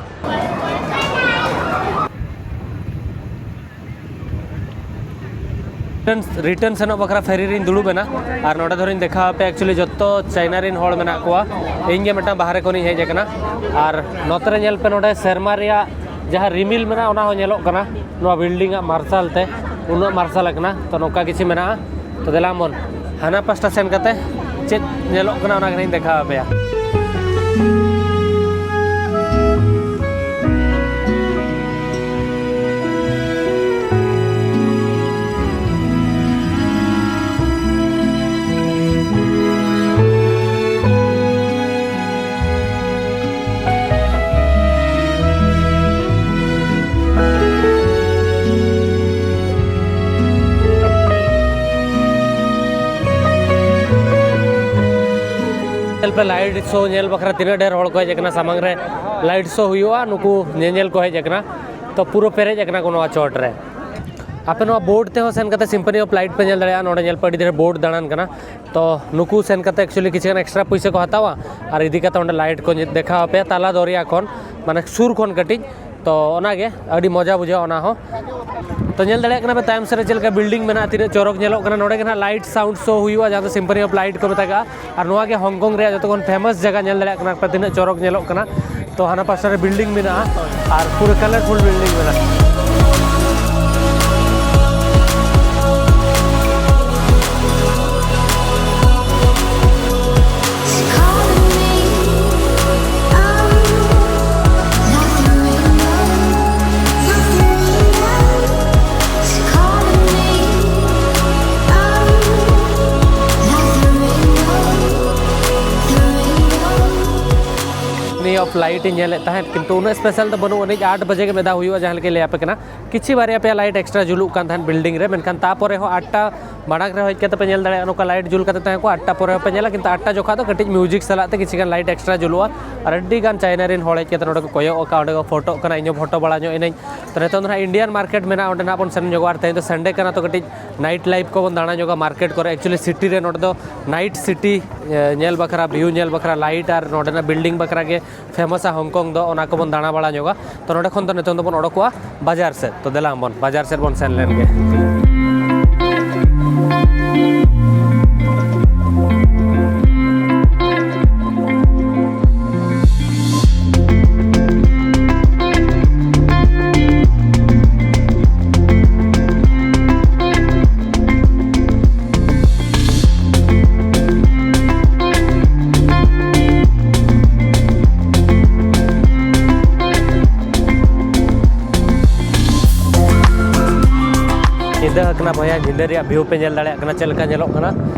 ᱨᱤᱴᱟᱨᱱ, ᱨᱤᱴᱟᱨᱱ ᱥᱮᱱᱚᱜ ᱵᱟᱠᱷᱨᱟ ᱯᱷᱮᱨᱤ ᱨᱤᱧ ᱫᱩᱲᱩᱵ ᱮᱱᱟ, ᱟᱨ ᱱᱚᱰᱮ ᱫᱷᱚᱨᱮᱧ ᱫᱮᱠᱷᱟᱣ ᱟᱯᱮᱭᱟ, actually ᱡᱚᱛᱚ ᱪᱟᱭᱱᱟ ᱨᱤᱱ ᱦᱚᱲ ᱢᱮᱱᱟᱜ ᱠᱚᱣᱟ᱾ ᱤᱧ ᱜᱮ ᱢᱤᱫᱴᱟᱝ ᱵᱟᱦᱨᱮ ᱠᱷᱚᱱᱤᱧ ᱦᱮᱡ ᱟᱠᱟᱱᱟ᱾ ᱟᱨ ᱱᱚᱛᱮ ᱨᱮ ᱧᱮᱞ ᱯᱮ, ᱱᱚᱰᱮ ᱥᱮᱨᱢᱟ ᱨᱮᱭᱟᱜ ᱡᱟᱦᱟᱸ ᱨᱤᱢᱤᱞ ᱢᱮᱱᱟᱜᱼᱟ, ᱚᱱᱟ ᱦᱚᱸ ᱧᱮᱞᱚᱜ ᱠᱟᱱᱟ᱾ ᱱᱚᱣᱟ ᱵᱤᱞᱰᱤᱝ ᱟᱜ ᱢᱟᱨᱥᱟᱞ ᱛᱮ ᱩᱱᱟᱹᱜ ᱢᱟᱨᱥᱟᱞ ᱟᱠᱟᱱᱟ᱾ ᱛᱚ ᱱᱚᱝᱠᱟ ᱠᱤᱪᱷᱩ ᱢᱮᱱᱟᱜᱼᱟ᱾ ᱛᱚ ᱫᱮᱞᱟ ᱵᱚᱱ ᱦᱟᱱᱟ ᱯᱟᱥᱴᱟ ᱥᱮᱱ ᱠᱟᱛᱮ ᱪᱮᱫ ᱧᱮᱞᱚᱜ ᱠᱟᱱᱟ, ᱚᱱᱟ ᱜᱮ ᱱᱟᱜ ᱤᱧ ᱫᱮᱠᱷᱟᱣ ᱟᱯᱮᱭᱟ᱾ ᱧᱮᱞ ᱯᱮ, ᱞᱟᱭᱤᱴ ᱥᱳ ᱧᱮᱞ ᱵᱟᱠᱷᱨᱟ ᱛᱤᱱᱟᱹᱜ ᱰᱷᱮᱨ ᱦᱚᱲ ᱠᱚ ᱦᱮᱡ ᱟᱠᱟᱱᱟ᱾ ᱥᱟᱢᱟᱝ ᱨᱮ ᱞᱟᱭᱤᱴ ᱥᱳ ᱦᱩᱭᱩᱜᱼᱟ, ᱱᱩᱠᱩ ᱧᱮᱧᱮᱞ ᱠᱚ ᱦᱮᱡ ᱟᱠᱟᱱᱟ᱾ ᱛᱚ ᱯᱩᱨᱟᱹ ᱯᱮᱨᱮᱡ ᱟᱠᱟᱱᱟ ᱠᱚ ᱱᱚᱣᱟ ᱪᱚᱴ ᱨᱮ᱾ ᱟᱯᱮ ᱱᱚᱣᱟ ᱵᱳᱴ ᱛᱮᱦᱚᱸ ᱥᱮᱱ ᱠᱟᱛᱮ ᱥᱤᱢᱯᱷᱚᱱᱤ ᱚᱯᱷ ᱞᱟᱭᱤᱴ ᱯᱮ ᱧᱮᱞ ᱫᱟᱲᱮᱭᱟᱜᱼᱟ᱾ ᱱᱚᱰᱮ ᱧᱮᱞ ᱯᱮ, ᱟᱹᱰᱤ ᱰᱷᱮᱨ ᱵᱳᱴ ᱫᱟᱬᱟᱱ ᱠᱟᱱᱟ᱾ ᱛᱚ ᱱᱩᱠᱩ ᱥᱮᱱ ᱠᱟᱛᱮ actually ᱠᱤᱪᱷᱩ ᱜᱟᱱ ᱮᱠᱥᱴᱨᱟ ᱯᱩᱭᱥᱟᱹ ᱠᱚ ᱦᱟᱛᱟᱣᱟ, ᱟᱨ ᱤᱫᱤ ᱠᱟᱛᱮ ᱚᱸᱰᱮ ᱞᱟᱭᱤᱴ ᱠᱚ ᱫᱮᱠᱷᱟᱣ ᱟᱯᱮᱭᱟ ᱛᱟᱞᱟ ᱫᱚᱨᱭᱟ ᱠᱷᱚᱱ, ᱢᱟᱱᱮ ᱥᱩᱨ ᱠᱷᱚᱱ ᱠᱟᱹᱴᱤᱡ᱾ ᱛᱚ ᱚᱱᱟᱜᱮ ᱟᱹᱰᱤ ᱢᱚᱡᱟ ᱵᱩᱡᱷᱟᱹᱜᱼᱟ ᱚᱱᱟ ᱦᱚᱸ᱾ ᱛᱚ ᱧᱮᱞ ᱫᱟᱲᱮᱭᱟᱜ ᱠᱟᱱᱟ ᱯᱮ ᱛᱟᱭᱚᱢ ᱥᱮᱫ ᱨᱮ ᱪᱮᱫ ᱞᱮᱠᱟ ᱵᱤᱞᱰᱤᱝ ᱢᱮᱱᱟᱜᱼᱟ, ᱛᱤᱱᱟᱹᱜ ᱪᱚᱨᱚᱠ ᱧᱮᱞᱚᱜ ᱠᱟᱱᱟ᱾ ᱱᱚᱰᱮ ᱜᱮ ᱱᱟᱜ ᱞᱟᱭᱤᱴ ᱥᱟᱣᱩᱱᱰ ᱥᱳ ᱦᱩᱭᱩᱜᱼᱟ, ᱡᱟᱦᱟᱸ ᱫᱚ ᱥᱤᱢᱯᱷᱚᱱᱤ ᱚᱯᱷ ᱞᱟᱭᱤᱴ ᱠᱚ ᱢᱮᱛᱟᱜᱼᱟ᱾ ᱟᱨ ᱱᱚᱣᱟ ᱜᱮ ᱦᱚᱝᱠᱚᱝ ᱨᱮᱭᱟᱜ ᱡᱚᱛᱚ ᱠᱷᱚᱱ ᱯᱷᱮᱢᱟᱥ ᱡᱟᱭᱜᱟ᱾ ᱧᱮᱞ ᱫᱟᱲᱮᱭᱟᱜ ᱠᱟᱱᱟ ᱯᱮ ᱛᱤᱱᱟᱹᱜ ᱪᱚᱨᱚᱠ ᱧᱮᱞᱚᱜ ᱠᱟᱱᱟ᱾ ᱛᱚ ᱦᱟᱱᱟ ᱯᱟᱥᱴᱟ ᱨᱮ ᱵᱤᱞᱰᱤᱝ ᱢᱮᱱᱟᱜᱼᱟ, ᱟᱨ ᱯᱩᱨᱟᱹ ᱠᱟᱞᱟᱨᱯᱷᱩᱞ ᱵᱤᱞᱰᱤᱝ ᱢᱮᱱᱟᱜᱼᱟ᱾ ᱚᱯᱷ ᱞᱟᱭᱤᱴ ᱤᱧ ᱧᱮᱞᱮᱫ ᱛᱟᱦᱮᱸᱫ, ᱠᱤᱱᱛᱩ ᱩᱱᱟᱹᱜ ᱥᱯᱮᱥᱟᱞ ᱫᱚ ᱵᱟᱹᱱᱩᱜ ᱟᱹᱱᱤᱡ᱾ ᱟᱴ ᱵᱟᱡᱮ ᱜᱮ ᱢᱤᱫ ᱫᱷᱟᱣ ᱦᱩᱭᱩᱜᱼᱟ, ᱡᱟᱦᱟᱸ ᱞᱮᱠᱟᱧ ᱞᱟᱹᱭ ᱟᱯᱮ ᱠᱟᱱᱟ᱾ ᱠᱤᱪᱷᱤ ᱵᱟᱨᱭᱟ ᱯᱮᱭᱟ ᱞᱟᱭᱤᱴ ᱮᱠᱥᱴᱨᱟ ᱡᱩᱞᱩᱜ ᱠᱟᱱ ᱛᱟᱦᱮᱸᱫ ᱵᱤᱞᱰᱤᱝ ᱨᱮ, ᱢᱮᱱᱠᱷᱟᱱ ᱛᱟᱯᱚᱨᱮ ᱦᱚᱸ ᱟᱴ ᱴᱟ ᱢᱟᱲᱟᱝ ᱨᱮ ᱦᱮᱡ ᱠᱟᱛᱮ ᱯᱮ ᱧᱮᱞ ᱫᱟᱲᱮᱭᱟᱜᱼᱟ, ᱱᱚᱝᱠᱟ ᱞᱟᱭᱤᱴ ᱡᱩᱞ ᱠᱟᱛᱮ ᱛᱟᱦᱮᱸ ᱠᱚᱜᱼᱟ᱾ ᱟᱴ ᱴᱟ ᱯᱚᱨᱮ ᱦᱚᱸᱯᱮ ᱧᱮᱞᱟ, ᱠᱤᱱᱛᱩ ᱟᱴ ᱴᱟ ᱡᱚᱠᱷᱟ ᱫᱚ ᱠᱟᱹᱴᱤᱡ ᱢᱤᱭᱩᱡᱤᱠ ᱥᱟᱞᱟᱜ ᱛᱮ ᱠᱤᱪᱷᱤ ᱜᱟᱱ ᱞᱟᱭᱤᱴ ᱮᱠᱥᱴᱨᱟ ᱡᱩᱞᱩᱜᱼᱟ᱾ ᱟᱨ ᱟᱹᱰᱤ ᱜᱟᱱ ᱪᱟᱭᱱᱟ ᱨᱮᱱ ᱦᱚᱲ ᱦᱮᱡ ᱠᱟᱛᱮ ᱱᱚᱰᱮ ᱠᱚ ᱠᱚᱭᱚᱜ ᱟᱠᱟᱫᱼᱟ, ᱚᱸᱰᱮ ᱠᱚ ᱯᱷᱳᱴᱳᱜ ᱠᱟᱱᱟ, ᱤᱧ ᱦᱚᱸ ᱯᱷᱳᱴᱳ ᱵᱟᱲᱟ ᱧᱚᱜ ᱮᱱᱟᱹᱧ᱾ ᱛᱚ ᱱᱤᱛᱚᱝ ᱫᱚ ᱱᱟᱦᱟᱜ ᱤᱱᱰᱤᱭᱟᱱ ᱢᱟᱨᱠᱮᱴ ᱢᱮᱱᱟᱜᱼᱟ, ᱚᱸᱰᱮ ᱱᱟᱦᱟᱜ ᱵᱚᱱ ᱥᱮᱱ ᱧᱚᱜᱚᱜᱼᱟ᱾ ᱟᱨ ᱛᱮᱦᱮᱧ ᱫᱚ ᱥᱟᱱᱰᱮ ᱠᱟᱱᱟ, ᱛᱚ ᱠᱟᱹᱴᱤᱡ ᱱᱟᱭᱤᱴ ᱞᱟᱭᱤᱯᱷ ᱠᱚᱵᱚᱱ ᱫᱟᱬᱟ ᱧᱚᱜᱟ ᱢᱟᱨᱠᱮᱴ ᱠᱚᱨᱮ᱾ ᱮᱠᱪᱩᱭᱮᱞᱤ ᱥᱤᱴᱤ ᱨᱮ ᱱᱚᱰᱮ ᱫᱚ ᱱᱟᱭᱤᱴ ᱥᱤᱴᱤ, ᱮ, ᱧᱮᱞ ᱵᱟᱠᱷᱨᱟ, ᱵᱷᱤᱭᱩ ᱧᱮᱞ ᱵᱟᱠᱷᱨᱟ, ᱞᱟᱭᱤᱴ ᱟᱨ ᱱᱚᱰᱮᱱᱟᱜ ᱵᱤᱞᱰᱤᱝ ᱵᱟᱠᱷᱨᱟ ᱜᱮ ᱯᱷᱮᱢᱟᱥᱟ ᱦᱚᱝᱠᱚᱝ ᱫᱚ, ᱚᱱᱟ ᱠᱚᱵᱚᱱ ᱫᱟᱬᱟ ᱵᱟᱲᱟ ᱧᱚᱜᱟ᱾ ᱛᱚ ᱱᱚᱰᱮ ᱠᱷᱚᱱ ᱫᱚ ᱱᱤᱛᱚᱝ ᱫᱚᱵᱚᱱ ᱚᱰᱚᱠᱚᱜᱼᱟ ᱵᱟᱡᱟᱨ ᱥᱮᱫ᱾ ᱛᱚ ᱫᱮᱞᱟ ᱵᱚᱱ ᱵᱟᱡᱟᱨ ᱥᱮᱫ ᱵᱚᱱ ᱥᱮᱱ ᱞᱮᱱ ᱜᱮ᱾ ᱧᱤᱫᱟᱹ ᱟᱠᱟᱱᱟ ᱵᱚᱭᱦᱟ, ᱧᱤᱫᱟᱹ ᱨᱮᱭᱟᱜ ᱵᱷᱤᱭᱩ ᱯᱮ ᱧᱮᱞ ᱫᱟᱲᱮᱭᱟᱜ ᱠᱟᱱᱟ ᱪᱮᱫ ᱞᱮᱠᱟ ᱧᱮᱞᱚᱜ ᱠᱟᱱᱟ᱾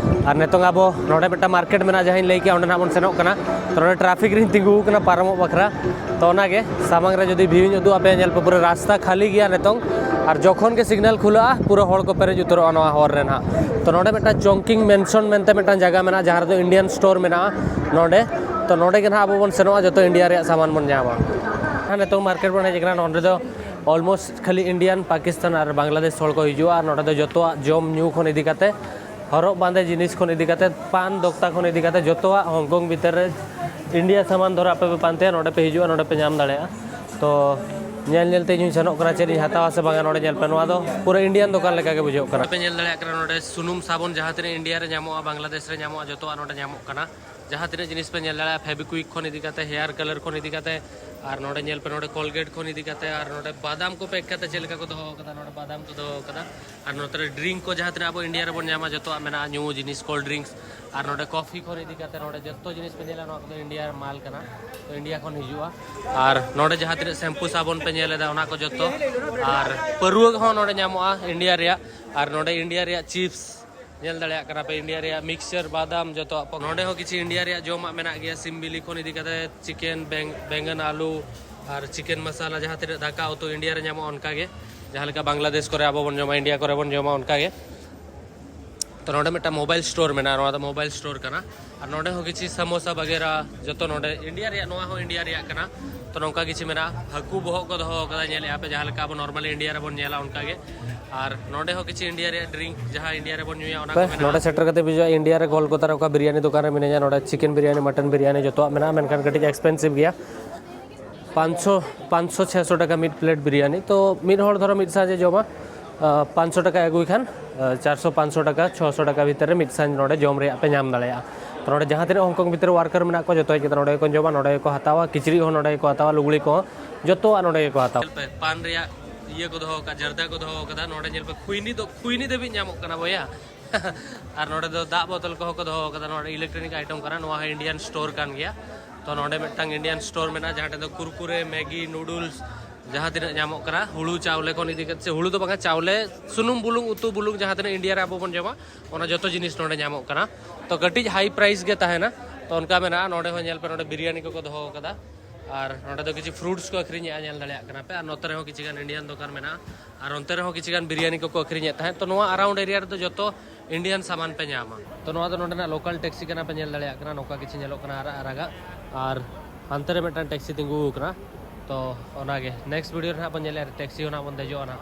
ᱟᱨ ᱱᱤᱛᱚᱝ ᱟᱵᱚ ᱱᱚᱰᱮ ᱢᱤᱫᱴᱟᱝ ᱢᱟᱨᱠᱮᱴ ᱢᱮᱱᱟᱜᱼᱟ, ᱡᱟᱦᱟᱸᱧ ᱞᱟᱹᱭ ᱠᱮᱜᱼᱟ, ᱚᱸᱰᱮ ᱱᱟᱜ ᱵᱚᱱ ᱥᱮᱱᱚᱜ ᱠᱟᱱᱟ᱾ ᱛᱚ ᱱᱚᱰᱮ ᱴᱨᱟᱯᱷᱤᱠ ᱨᱤᱧ ᱛᱤᱸᱜᱩ ᱟᱠᱟᱱᱟ ᱯᱟᱨᱚᱢᱚᱜ ᱵᱟᱠᱷᱨᱟ᱾ ᱛᱚ ᱚᱱᱟᱜᱮ ᱥᱟᱢᱟᱝ ᱨᱮ ᱡᱩᱫᱤ ᱵᱷᱤᱭᱩᱧ ᱩᱫᱩᱜ ᱟᱯᱮᱭᱟ, ᱧᱮᱞ ᱯᱮ ᱯᱩᱨᱟᱹ ᱨᱟᱥᱛᱟ ᱠᱷᱟᱹᱞᱤ ᱜᱮᱭᱟ ᱱᱤᱛᱚᱝ᱾ ᱟᱨ ᱡᱚᱠᱷᱚᱱ ᱜᱮ ᱥᱤᱜᱽᱱᱟᱞ ᱠᱷᱩᱞᱟᱹᱜᱼᱟ, ᱯᱩᱨᱟᱹ ᱦᱚᱲ ᱠᱚ ᱯᱮᱨᱮᱡ ᱩᱛᱟᱹᱨᱚᱜᱼᱟ ᱱᱚᱣᱟ ᱦᱚᱨ ᱨᱮ ᱱᱟᱦᱟᱜ᱾ ᱛᱚ ᱱᱚᱰᱮ ᱢᱤᱫᱴᱟᱝ ᱪᱚᱝᱠᱤᱝ ᱢᱮᱱᱥᱚᱱ ᱢᱮᱱᱛᱮ ᱢᱤᱫᱴᱟᱝ ᱡᱟᱭᱜᱟ ᱢᱮᱱᱟᱜᱼᱟ, ᱡᱟᱦᱟᱸ ᱨᱮᱫᱚ ᱤᱱᱰᱤᱭᱟᱱ ᱥᱴᱳᱨ ᱢᱮᱱᱟᱜᱼᱟ ᱱᱚᱰᱮ᱾ ᱛᱚ ᱱᱚᱰᱮ ᱜᱮ ᱱᱟᱦᱟᱜ ᱟᱵᱚ ᱵᱚᱱ ᱥᱮᱱᱚᱜᱼᱟ ᱡᱚᱛᱚ ᱤᱱᱰᱤᱭᱟ ᱨᱮᱭᱟᱜ ᱥᱟᱢᱟᱱ ᱵᱚᱱ ᱧᱟᱢᱟ᱾ ᱦᱮᱸ, ᱱᱤᱛᱚᱝ ᱢᱟᱨᱠᱮᱴ ᱵᱚᱱ ᱦᱮᱡ ᱟᱠᱟᱱᱟ, ᱱᱚᱰᱮ ᱫᱚ ᱚᱞᱢᱳᱥᱴ ᱠᱷᱟᱹᱞᱤ ᱤᱱᱰᱤᱭᱟᱱ, ᱯᱟᱠᱤᱥᱛᱟᱱ ᱟᱨ ᱵᱟᱝᱞᱟᱫᱮᱥ ᱦᱚᱲ ᱠᱚ ᱦᱤᱡᱩᱜᱼᱟ᱾ ᱟᱨ ᱱᱚᱰᱮ ᱫᱚ ᱡᱚᱛᱚᱣᱟᱜ ᱡᱚᱢ ᱧᱩ ᱠᱷᱚᱱ ᱤᱫᱤ ᱠᱟᱛᱮ, ᱦᱚᱨᱚᱜ ᱵᱟᱸᱫᱮ ᱡᱤᱱᱤᱥ ᱠᱷᱚᱱ ᱤᱫᱤ ᱠᱟᱛᱮ, ᱯᱟᱱ ᱫᱚᱠᱛᱟ ᱠᱷᱚᱱ ᱤᱫᱤ ᱠᱟᱛᱮ, ᱡᱚᱛᱚᱣᱟᱜ ᱦᱚᱝᱠᱚᱝ ᱵᱷᱤᱛᱤᱨ ᱨᱮ ᱤᱱᱰᱤᱭᱟ ᱥᱟᱢᱟᱱ ᱫᱷᱚᱨᱚ ᱟᱯᱮ ᱯᱮ ᱯᱟᱱᱛᱮᱭᱟ, ᱱᱚᱰᱮ ᱯᱮ ᱦᱤᱡᱩᱜᱼᱟ, ᱱᱚᱰᱮ ᱯᱮ ᱧᱟᱢ ᱫᱟᱲᱮᱭᱟᱜᱼᱟ᱾ ᱛᱚ ᱧᱮᱞ ᱧᱮᱞ ᱛᱮ ᱤᱧ ᱦᱚᱸᱧ ᱥᱮᱱᱚᱜ ᱠᱟᱱᱟ, ᱪᱮᱫ ᱤᱧ ᱦᱟᱛᱟᱣᱟ ᱥᱮ ᱵᱟᱝᱟ᱾ ᱱᱚᱰᱮ ᱧᱮᱞ ᱯᱮ, ᱱᱚᱣᱟ ᱫᱚ ᱯᱩᱨᱟᱹ ᱤᱱᱰᱤᱭᱟᱱ ᱫᱚᱠᱟᱱ ᱞᱮᱠᱟ ᱜᱮ ᱵᱩᱡᱷᱟᱹᱜ ᱠᱟᱱᱟ᱾ ᱯᱮ ᱧᱮᱞ ᱫᱟᱲᱮᱭᱟᱜ ᱠᱟᱱᱟ, ᱱᱚᱰᱮ ᱥᱩᱱᱩᱢ ᱥᱟᱵᱚᱱ ᱡᱟᱦᱟᱸ ᱛᱤᱱᱟᱹᱜ ᱤᱱᱰᱤᱭᱟ ᱨᱮ ᱧᱟᱢᱚᱜᱼᱟ, ᱵᱟᱝᱞᱟᱫᱮᱥ ᱨᱮ ᱧᱟᱢᱚᱜᱼᱟ, ᱡᱚᱛᱚᱣᱟᱜ ᱱᱚᱰᱮ ᱧᱟᱢᱚᱜ ᱠᱟᱱᱟ᱾ ᱡᱟᱦᱟᱸ ᱛᱤᱱᱟᱹᱜ ᱡᱤᱱᱤᱥ ᱯᱮ ᱧᱮᱞ ᱫᱟᱲᱮᱭᱟᱜᱼᱟ, ᱯᱷᱮᱵᱤᱠᱩᱭᱤᱠ ᱠᱷᱚᱱ ᱤᱫᱤ ᱠᱟᱛᱮ, ᱦᱮᱭᱟᱨ ᱠᱟᱞᱟᱨ ᱠᱷᱚᱱ ᱤᱫᱤ ᱠᱟᱛᱮ, ᱟᱨ ᱱᱚᱰᱮ ᱧᱮᱞ ᱯᱮ, ᱱᱚᱰᱮ ᱠᱚᱞᱜᱮᱴ ᱠᱷᱚᱱ ᱤᱫᱤ ᱠᱟᱛᱮ, ᱟᱨ ᱱᱚᱰᱮ ᱵᱟᱫᱟᱢ ᱠᱚ ᱯᱮᱠ ᱠᱟᱛᱮ ᱪᱮᱫ ᱞᱮᱠᱟ ᱠᱚ ᱫᱚᱦᱚ ᱟᱠᱟᱫᱟ, ᱱᱚᱰᱮ ᱵᱟᱫᱟᱢ ᱠᱚ ᱫᱚᱦᱚ ᱟᱠᱟᱫᱟ᱾ ᱟᱨ ᱱᱚᱛᱮ ᱨᱮ ᱰᱨᱤᱝᱠ ᱠᱚ ᱡᱟᱦᱟᱸ ᱛᱤᱱᱟᱹᱜ ᱟᱵᱚ ᱤᱱᱰᱤᱭᱟ ᱨᱮᱵᱚᱱ ᱧᱟᱢᱟ, ᱡᱚᱛᱚᱣᱟᱜ ᱢᱮᱱᱟᱜᱼᱟ, ᱧᱩ ᱡᱤᱱᱤᱥ, ᱠᱳᱞᱰ ᱰᱨᱤᱝᱠᱥ᱾ ᱟᱨ ᱱᱚᱰᱮ ᱠᱚᱯᱷᱤ ᱠᱷᱚᱱ ᱤᱫᱤ ᱠᱟᱛᱮ, ᱱᱚᱰᱮ ᱡᱚᱛᱚ ᱡᱤᱱᱤᱥ ᱯᱮ ᱧᱮᱞᱟ, ᱱᱚᱣᱟ ᱠᱚᱫᱚ ᱤᱱᱰᱤᱭᱟ ᱢᱟᱞ ᱠᱟᱱᱟ, ᱛᱚ ᱤᱱᱰᱤᱭᱟ ᱠᱷᱚᱱ ᱦᱤᱡᱩᱜᱼᱟ᱾ ᱟᱨ ᱱᱚᱰᱮ ᱡᱟᱦᱟᱸ ᱛᱤᱱᱟᱹᱜ ᱥᱮᱢᱯᱩ ᱥᱟᱵᱚᱱ ᱯᱮ ᱧᱮᱞ ᱮᱫᱟ, ᱚᱱᱟ ᱠᱚ ᱡᱚᱛᱚ, ᱟᱨ ᱯᱟᱹᱨᱩᱣᱟᱹ ᱦᱚᱸ ᱱᱚᱰᱮ ᱧᱟᱢᱚᱜᱼᱟ ᱤᱱᱰᱤᱭᱟ ᱨᱮᱭᱟᱜ᱾ ᱟᱨ ᱱᱚᱰᱮ ᱤᱱᱰᱤᱭᱟ ᱨᱮᱭᱟᱜ ᱪᱤᱯᱥ, ᱧᱮᱞ ᱫᱟᱲᱮᱭᱟᱜ ᱠᱟᱱᱟ ᱯᱮ ᱤᱱᱰᱤᱭᱟ ᱨᱮᱭᱟᱜ ᱢᱤᱠᱥᱪᱟᱨ, ᱵᱟᱫᱟᱢ, ᱡᱚᱛᱚᱣᱟᱜ ᱯᱚ-, ᱱᱚᱸᱰᱮ ᱦᱚᱸ ᱠᱤᱪᱷᱩ ᱤᱱᱰᱤᱭᱟ ᱨᱮᱭᱟᱜ ᱡᱚᱢᱟᱜ ᱢᱮᱱᱟᱜ ᱜᱮᱭᱟ, ᱥᱤᱢ ᱵᱤᱞᱤ ᱠᱷᱚᱱ ᱤᱫᱤ ᱠᱟᱛᱮ ᱪᱤᱠᱮᱱ, ᱵᱮᱝ-, ᱵᱮᱸᱜᱟᱱ, ᱟᱞᱩ ᱟᱨ ᱪᱤᱠᱮᱱ ᱢᱟᱥᱟᱞᱟ, ᱡᱟᱦᱟᱸ ᱛᱤᱱᱟᱹᱜ ᱫᱟᱠᱟ ᱩᱛᱩ ᱤᱱᱰᱤᱭᱟ ᱨᱮ ᱧᱟᱢᱚᱜᱼᱟ ᱚᱱᱠᱟ ᱜᱮ, ᱡᱟᱦᱟᱸ ᱞᱮᱠᱟ ᱵᱟᱝᱞᱟᱫᱮᱥ ᱠᱚᱨᱮ ᱟᱵᱚ ᱵᱚᱱ ᱡᱚᱢᱟ, ᱤᱱᱰᱤᱭᱟ ᱠᱚᱨᱮ ᱵᱚᱱ ᱡᱚᱢᱟ ᱚᱱᱠᱟ ᱜᱮ᱾ ᱛᱚ ᱱᱚᱸᱰᱮ ᱢᱤᱫᱴᱟᱝ ᱢᱳᱵᱟᱭᱤᱞ ᱥᱴᱳᱨ ᱢᱮᱱᱟᱜᱼᱟ, ᱱᱚᱣᱟ ᱫᱚ ᱢᱳᱵᱟᱭᱤᱞ ᱥᱴᱳᱨ ᱠᱟᱱᱟ᱾ ᱟᱨ ᱱᱚᱸᱰᱮ ᱦᱚᱸ ᱠᱤᱪᱷᱩ ᱥᱟᱢᱳᱥᱟ ᱵᱟᱜᱮᱨᱟ ᱡᱚᱛᱚ ᱱᱚᱸᱰᱮ ᱤᱱᱰᱤᱭᱟ ᱨᱮᱭᱟᱜ, ᱱᱚᱣᱟ ᱦᱚᱸ ᱤᱱᱰᱤᱭᱟ ᱨᱮᱭᱟᱜ ᱠᱟᱱᱟ᱾ ᱛᱚ ᱱᱚᱝᱠᱟ ᱠᱤᱪᱷᱩ ᱢᱮᱱᱟᱜᱼᱟ, ᱦᱟᱹᱠᱩ ᱵᱚᱦᱚᱜ ᱠᱚ ᱫᱚᱦᱚ ᱟᱠᱟᱫᱟ, ᱧᱮᱞᱮᱫᱼᱟ ᱯᱮ ᱡᱟᱦᱟᱸ ᱞᱮᱠᱟ ᱟᱵᱚ ᱱᱚᱨᱢᱟᱞᱤ ᱤᱱᱰᱤᱭᱟ ᱨᱮᱵᱚᱱ ᱧᱮᱞᱟ ᱚᱱᱠᱟ ᱜᱮ᱾ ᱟᱨ ᱱᱚᱸᱰᱮ ᱦᱚᱸ ᱠᱤᱪᱷᱩ ᱤᱱᱰᱤᱭᱟ ᱨᱮᱭᱟᱜ ᱰᱨᱤᱝᱠ, ᱡᱟᱦᱟᱸ ᱤᱱᱰᱤᱭᱟ ᱨᱮᱵᱚᱱ ᱧᱩᱭᱟ ᱚᱱᱟ ᱠᱚ ᱵᱟᱥ, ᱢᱮᱱᱟᱜᱼᱟ᱾ ᱱᱚᱸᱰᱮ ᱥᱮᱴᱮᱨ ᱠᱟᱛᱮ ᱵᱩᱡᱷᱟᱹᱜᱼᱟ ᱤᱱᱰᱤᱭᱟ ᱨᱮ ᱠᱳᱞᱠᱟᱛᱟ ᱨᱮ ᱚᱠᱟ ᱵᱤᱨᱭᱟᱱᱤ ᱫᱚᱠᱟᱱ ᱨᱮ ᱢᱤᱱᱟᱹᱧᱟ, ᱱᱚᱸᱰᱮ ᱪᱤᱠᱮᱱ ᱵᱤᱨᱭᱟᱱᱤ, ᱢᱟᱴᱚᱱ ᱵᱤᱨᱭᱟᱱᱤ ᱡᱚᱛᱚᱣᱟᱜ ᱢᱮᱱᱟᱜᱼᱟ, ᱢᱮᱱᱠᱷᱟᱱ ᱠᱟᱹᱴᱤᱡ ᱮᱠᱥᱯᱮᱱᱥᱤᱵᱷ ᱜᱮᱭᱟ᱾ ᱯᱟᱸᱪᱥᱚ, ᱯᱟᱸᱪᱥᱚ ᱪᱷᱮᱥᱚ ᱴᱟᱠᱟ ᱢᱤᱫ ᱯᱞᱮᱴ ᱵᱤᱨᱭᱟᱱᱤ᱾ ᱛᱚ ᱢᱤᱫ ᱦᱚᱲ ᱫᱷᱚᱨᱚ ᱢᱤᱫ ᱥᱟᱸᱡᱮ ᱡᱚᱢᱟ, ᱟᱸ, ᱯᱟᱸᱪᱥᱚ ᱴᱟᱠᱟ ᱟᱹᱜᱩᱭ ᱠᱷᱟᱱ, ᱟᱸ, ᱪᱟᱨᱥᱚ, ᱯᱟᱸᱪᱥᱚ ᱴᱟᱠᱟ, ᱪᱷᱚᱥᱚ ᱴᱟᱠᱟ ᱵᱷᱤᱛᱤᱨ ᱨᱮ ᱢᱤᱫ ᱥᱟᱸᱡ ᱱᱚᱸᱰᱮ ᱡᱚᱢ ᱨᱮᱭᱟᱜ ᱯᱮ ᱧᱟᱢ ᱫᱟᱲᱮᱭᱟᱜᱼᱟ᱾ ᱛᱚ ᱱᱚᱸᱰᱮ ᱡᱟᱦᱟᱸ ᱛᱤᱱᱟᱹᱜ ᱦᱚᱝᱠᱚᱝ ᱵᱷᱤᱛᱤᱨ ᱨᱮ ᱣᱟᱨᱠᱟᱨ ᱢᱮᱱᱟᱜ ᱠᱚᱣᱟ, ᱡᱚᱛᱚ ᱦᱮᱡ ᱠᱟᱛᱮ ᱱᱚᱸᱰᱮ ᱜᱮᱠᱚ ᱡᱚᱢᱟ, ᱱᱚᱸᱰᱮ ᱜᱮᱠᱚ ᱦᱟᱛᱟᱣᱟ, ᱠᱤᱪᱨᱤᱡ ᱦᱚᱸ ᱱᱚᱸᱰᱮ ᱜᱮᱠᱚ ᱦᱟᱛᱟᱣᱟ, ᱞᱩᱜᱽᱲᱤ ᱠᱚᱦᱚᱸ ᱡᱚᱛᱚᱣᱟᱜ ᱱᱚᱸᱰᱮ ᱜᱮᱠᱚ ᱦᱟᱛᱟᱣᱟ᱾ ᱧᱮᱞ ᱯᱮ, ᱯᱟᱱ ᱨᱮᱭᱟᱜ ᱤᱭᱟᱹ ᱠᱚ ᱫᱚᱦᱚ ᱟᱠᱟᱫᱟ, ᱡᱟᱨᱫᱟ ᱠᱚ ᱫᱚᱦᱚ ᱟᱠᱟᱫᱟ, ᱱᱚᱸᱰᱮ ᱧᱮᱞ ᱯᱮ, ᱠᱷᱩᱭᱱᱤ ᱫᱚ, ᱠᱷᱩᱭᱱᱤ ᱫᱷᱟᱹᱵᱤᱡ ᱧᱟᱢᱚᱜ ᱠᱟᱱᱟ ᱵᱚᱭᱦᱟ᱾ ᱟᱨ ᱱᱚᱸᱰᱮ ᱫᱚ ᱫᱟᱜ ᱵᱳᱛᱚᱞ ᱠᱚᱦᱚᱸ ᱠᱚ ᱫᱚᱦᱚ ᱟᱠᱟᱫᱟ, ᱱᱚᱣᱟ ᱤᱞᱮᱠᱴᱨᱚᱱᱤᱠ ᱟᱭᱴᱮᱢ ᱠᱟᱱᱟ, ᱱᱚᱣᱟ ᱦᱚᱸ ᱤᱱᱰᱤᱭᱟᱱ ᱥᱴᱳᱨ ᱠᱟᱱ ᱜᱮᱭᱟ᱾ ᱛᱚ ᱱᱚᱸᱰᱮ ᱢᱤᱫᱴᱟᱝ ᱤᱱᱰᱤᱭᱟᱱ ᱥᱴᱳᱨ ᱢᱮᱱᱟᱜᱼᱟ, ᱡᱟᱦᱟᱸ ᱴᱷᱮᱱ ᱫᱚ ᱠᱩᱨᱠᱩᱨᱮ, ᱢᱮᱜᱤ, ᱱᱩᱰᱩᱞᱥ, ᱡᱟᱦᱟᱸ ᱛᱤᱱᱟᱹᱜ ᱧᱟᱢᱚᱜ ᱠᱟᱱᱟ, ᱦᱩᱲᱩ ᱪᱟᱣᱞᱮ ᱠᱷᱚᱱ ᱤᱫᱤ ᱠᱟᱛᱮ, ᱥᱮ ᱦᱩᱲᱩ ᱫᱚ ᱵᱟᱝᱟ, ᱪᱟᱣᱞᱮ, ᱥᱩᱱᱩᱢ, ᱵᱩᱞᱩᱝ, ᱩᱛᱩ, ᱵᱩᱞᱩᱝ, ᱡᱟᱦᱟᱸ ᱛᱤᱱᱟᱹᱜ ᱤᱱᱰᱤᱭᱟ ᱨᱮ ᱟᱵᱚ ᱵᱚᱱ ᱡᱚᱢᱟ, ᱚᱱᱟ ᱡᱚᱛᱚ ᱡᱤᱱᱤᱥ ᱱᱚᱸᱰᱮ ᱧᱟᱢᱚᱜ ᱠᱟᱱᱟ᱾ ᱛᱚ ᱠᱟᱹᱴᱤᱡ ᱦᱟᱭ ᱯᱨᱟᱭᱤᱥ ᱜᱮ ᱛᱟᱦᱮᱱᱟ᱾ ᱛᱚ ᱚᱱᱠᱟ ᱢᱮᱱᱟᱜᱼᱟ, ᱱᱚᱸᱰᱮ ᱦᱚᱸ ᱧᱮᱞ ᱯᱮ, ᱱᱚᱸᱰᱮ ᱵᱤᱨᱭᱟᱱᱤ ᱠᱚᱠᱚ ᱫᱚᱦᱚ ᱟᱠᱟᱫᱟ᱾ ᱟᱨ ᱱᱚᱸᱰᱮ ᱫᱚ ᱠᱤᱪᱷᱩ ᱯᱷᱨᱩᱴᱥ ᱠᱚ ᱟᱹᱠᱷᱨᱤᱧᱮᱫᱼᱟ, ᱧᱮᱞ ᱫᱟᱲᱮᱭᱟᱜ ᱠᱟᱱᱟ ᱯᱮ᱾ ᱟᱨ ᱱᱚᱛᱮ ᱨᱮᱦᱚᱸ ᱠᱤᱪᱷᱩ ᱜᱟᱱ ᱤᱱᱰᱤᱭᱟᱱ ᱫᱚᱠᱟᱱ ᱢᱮᱱᱟᱜᱼᱟ, ᱟᱨ ᱚᱱᱛᱮ ᱨᱮᱦᱚᱸ ᱠᱤᱪᱷᱩ ᱜᱟᱱ ᱵᱤᱨᱭᱟᱱᱤ ᱠᱚᱠᱚ ᱟᱹᱠᱷᱨᱤᱧᱮᱫ ᱛᱟᱦᱮᱸᱫ᱾ ᱛᱚ ᱱᱚᱣᱟ ᱟᱨᱟᱣᱩᱱᱰ ᱮᱨᱤᱭᱟ ᱨᱮᱫᱚ ᱡᱚᱛᱚ ᱤᱱᱰᱤᱭᱟᱱ ᱥᱟᱢᱟᱱ ᱯᱮ ᱧᱟᱢᱟ᱾ ᱛᱚ ᱱᱚᱣᱟ ᱫᱚ ᱱᱚᱸᱰᱮᱱᱟᱜ ᱞᱳᱠᱟᱞ ᱴᱮᱠᱥᱤ ᱠᱟᱱᱟ, ᱯᱮ ᱧᱮᱞ ᱫᱟᱲᱮᱭᱟᱜ ᱠᱟᱱᱟ, ᱱᱚᱝᱠᱟ ᱠᱤᱪᱷᱩ ᱧᱮᱞᱚᱜ ᱠᱟᱱᱟ ᱟᱨᱟᱜ ᱟᱨᱟᱜᱟᱜ, ᱟᱨ ᱦᱟᱱᱛᱮ ᱨᱮ ᱢᱤᱫᱴᱟᱝ ᱴᱮᱠᱥᱤ ᱛᱤᱸᱜᱩ ᱟᱠᱟᱱᱟ᱾ ᱛᱚ ᱚᱱᱟᱜᱮ ᱱᱮᱠᱥᱴ ᱵᱷᱤᱰᱤᱭᱳ ᱨᱮ ᱦᱟᱸᱜ ᱵᱚᱱ ᱧᱮᱞᱮᱫᱼᱟ, ᱴᱮᱠᱥᱤ ᱦᱚᱸ ᱱᱟᱜ ᱵᱚᱱ ᱫᱮᱡᱚᱜᱼᱟ ᱱᱟᱜ᱾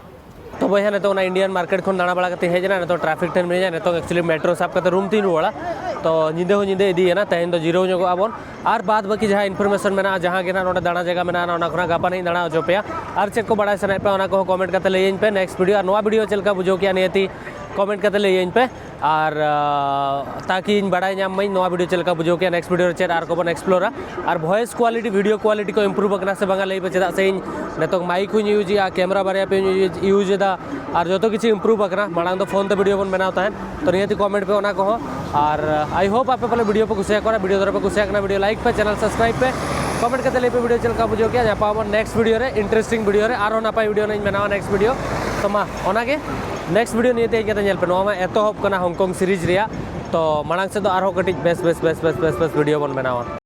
ᱛᱚ ᱵᱚᱭᱦᱟ, ᱱᱤᱛᱚᱜ ᱚᱱᱟ ᱤᱱᱰᱤᱭᱟᱱ ᱢᱟᱨᱠᱮᱴ ᱠᱷᱚᱱ ᱫᱟᱬᱟ ᱵᱟᱲᱟ ᱠᱟᱛᱮ ᱦᱮᱡ ᱮᱱᱟ, ᱱᱤᱛᱚᱜ ᱴᱨᱟᱯᱷᱤᱠ ᱴᱷᱮᱱ ᱢᱤᱱᱟᱹᱧᱟ, ᱱᱤᱛᱚᱜ ᱮᱠᱪᱩᱭᱮᱞᱤ ᱢᱮᱴᱨᱳ ᱥᱟᱵ ᱠᱟᱛᱮ ᱨᱩᱢ ᱛᱤᱧ ᱨᱩᱣᱟᱹᱲᱟ᱾ ᱛᱚ ᱧᱤᱫᱟᱹ ᱦᱚᱸ ᱧᱤᱫᱟᱹ ᱤᱫᱤᱭᱮᱱᱟ, ᱛᱮᱦᱮᱧ ᱫᱚ ᱡᱤᱨᱟᱹᱣ ᱧᱚᱜᱚᱜ ᱟᱵᱚᱱ᱾ ᱟᱨ ᱵᱟᱫ ᱵᱟᱹᱠᱤ ᱡᱟᱦᱟᱸ ᱤᱱᱯᱷᱚᱨᱢᱮᱥᱚᱱ ᱢᱮᱱᱟᱜᱼᱟ, ᱡᱟᱦᱟᱸ ᱜᱮ ᱱᱟᱜ ᱱᱚᱰᱮ ᱫᱟᱬᱟ ᱡᱟᱭᱜᱟ ᱢᱮᱱᱟᱜᱼᱟ, ᱚᱱᱟ ᱠᱷᱚᱱᱟᱜ ᱜᱟᱯᱟ ᱱᱟᱜ ᱤᱧ ᱫᱟᱬᱟ ᱦᱚᱪᱚ ᱯᱮᱭᱟ᱾ ᱟᱨ ᱪᱮᱫ ᱠᱚ ᱵᱟᱲᱟᱭ ᱥᱟᱱᱟᱭᱮᱫ ᱯᱮᱭᱟ, ᱚᱱᱟ ᱠᱚᱦᱚᱸ ᱠᱚᱢᱮᱱᱴ ᱠᱟᱛᱮ ᱞᱟᱹᱭᱟᱹᱧ ᱯᱮ᱾ ᱱᱮᱠᱥᱴ ᱵᱷᱤᱰᱤᱭᱳ ᱟᱨ ᱱᱚᱣᱟ ᱵᱷᱤᱰᱤᱭᱳ ᱪᱮᱫ ᱞᱮᱠᱟ ᱵᱩᱡᱷᱟᱹᱣ ᱠᱮᱜᱼᱟ, ᱱᱤᱭᱟᱹᱛᱤ ᱠᱚᱢᱮᱱᱴ ᱠᱟᱛᱮ ᱞᱟᱹᱭᱟᱹᱧ ᱯᱮ᱾ ᱟᱨ, ᱟᱸ, ᱛᱟᱠᱤ ᱤᱧ ᱵᱟᱲᱟᱭ ᱧᱟᱢ ᱢᱟᱹᱧ ᱱᱚᱣᱟ ᱵᱷᱤᱰᱤᱭᱳ ᱪᱮᱫ ᱞᱮᱠᱟ ᱵᱩᱡᱷᱟᱹᱣ ᱠᱮᱜᱼᱟ, ᱱᱮᱠᱥᱴ ᱵᱷᱤᱰᱤᱭᱳ ᱨᱮ ᱪᱮᱫ ᱟᱨ ᱠᱚᱵᱚᱱ ᱮᱠᱥᱯᱞᱳᱨᱟ᱾ ᱟᱨ ᱵᱷᱚᱭᱮᱥ ᱠᱳᱣᱟᱞᱤᱴᱤ, ᱵᱷᱤᱰᱤᱭᱳ ᱠᱳᱣᱟᱞᱤᱴᱤ ᱠᱚ ᱤᱢᱯᱨᱩᱵᱷ ᱟᱠᱟᱱᱟ ᱥᱮ ᱵᱟᱝᱟ, ᱞᱟᱹᱭ ᱯᱮ᱾ ᱪᱮᱫᱟᱜ ᱥᱮ ᱤᱧ ᱱᱤᱛᱚᱜ ᱢᱟᱭᱤᱠ ᱦᱚᱸᱧ ᱤᱭᱩᱡᱽ ᱮᱫᱟ, ᱠᱮᱢᱮᱨᱟ ᱵᱟᱨᱭᱟ ᱯᱮ ᱤᱭᱩᱡᱽ ᱮᱫᱟ, ᱟᱨ ᱡᱚᱛᱚ ᱠᱤᱪᱷᱩ ᱤᱢᱯᱨᱩᱵᱷ ᱟᱠᱟᱱᱟ᱾ ᱢᱟᱲᱟᱝ ᱫᱚ ᱯᱷᱳᱱ ᱛᱮ ᱵᱷᱤᱰᱤᱭᱳ ᱵᱚᱱ ᱵᱮᱱᱟᱣ ᱛᱟᱦᱮᱸᱫ᱾ ᱛᱚ ᱱᱤᱭᱟᱹᱛᱮ ᱠᱚᱢᱮᱱᱴ ᱯᱮ ᱚᱱᱟ ᱠᱚᱦᱚᱸ᱾ ᱟᱨ, ᱟᱭ ᱦᱳᱯ ᱟᱯᱮ ᱯᱟᱞᱮ ᱵᱷᱤᱰᱤᱭᱳ ᱯᱮ ᱠᱩᱥᱤᱭᱟᱜ ᱠᱟᱱᱟ᱾ ᱵᱷᱤᱰᱤᱭᱳ ᱫᱷᱟᱨᱟ ᱯᱮ ᱠᱩᱥᱤᱭᱟᱜ ᱠᱟᱱᱟ, ᱵᱷᱤᱰᱤᱭᱳ ᱞᱟᱭᱤᱠ ᱯᱮ, ᱪᱮᱱᱮᱞ ᱥᱟᱵᱥᱠᱨᱟᱭᱤᱵᱽ ᱯᱮ, ᱠᱚᱢᱮᱱᱴ ᱠᱟᱛᱮ ᱞᱟᱹᱭ ᱯᱮ ᱵᱷᱤᱰᱤᱭᱳ ᱪᱮᱫ ᱞᱮᱠᱟ ᱵᱩᱡᱷᱟᱹᱣ ᱠᱮᱜᱼᱟ᱾ ᱧᱟᱯᱟᱢ ᱟᱵᱚᱱ ᱱᱮᱠᱥᱴ ᱵᱷᱤᱰᱤᱭᱳ ᱨᱮ, ᱤᱱᱴᱟᱨᱮᱥᱴᱤᱝ ᱵᱷᱤᱰᱤᱭᱳ ᱨᱮ, ᱟᱨᱦᱚᱸ ᱱᱟᱯᱟᱭ ᱵᱷᱤᱰᱤᱭᱳ ᱱᱟᱜ ᱤᱧ ᱵᱮᱱᱟᱣᱟ ᱱᱮᱠᱥᱴ ᱵᱷᱤᱰᱤᱭᱳ᱾ ᱛᱚ ᱢᱟ ᱚᱱᱟᱜᱮ᱾ Next video ᱱᱤᱭᱟᱹᱛᱮ ᱦᱮᱡ ᱠᱟᱛᱮ ᱧᱮᱞ ᱯᱮ, ᱱᱚᱣᱟ ᱢᱟ ᱮᱛᱚᱦᱚᱵ ᱠᱟᱱᱟ ᱦᱚᱝᱠᱚᱝ ᱥᱤᱨᱤᱡᱽ ᱨᱮᱭᱟᱜ᱾ ᱛᱚ ᱢᱟᱲᱟᱝ ᱥᱮᱫ ᱫᱚ ᱟᱨᱦᱚᱸ ᱠᱟᱹᱴᱤᱡ ᱵᱮᱥ ᱵᱮᱥ ᱵᱮᱥ ᱵᱮᱥ ᱵᱮᱥ ᱵᱮᱥ ᱵᱷᱤᱰᱤᱭᱳ ᱵᱚᱱ ᱵᱮᱱᱟᱣᱟ᱾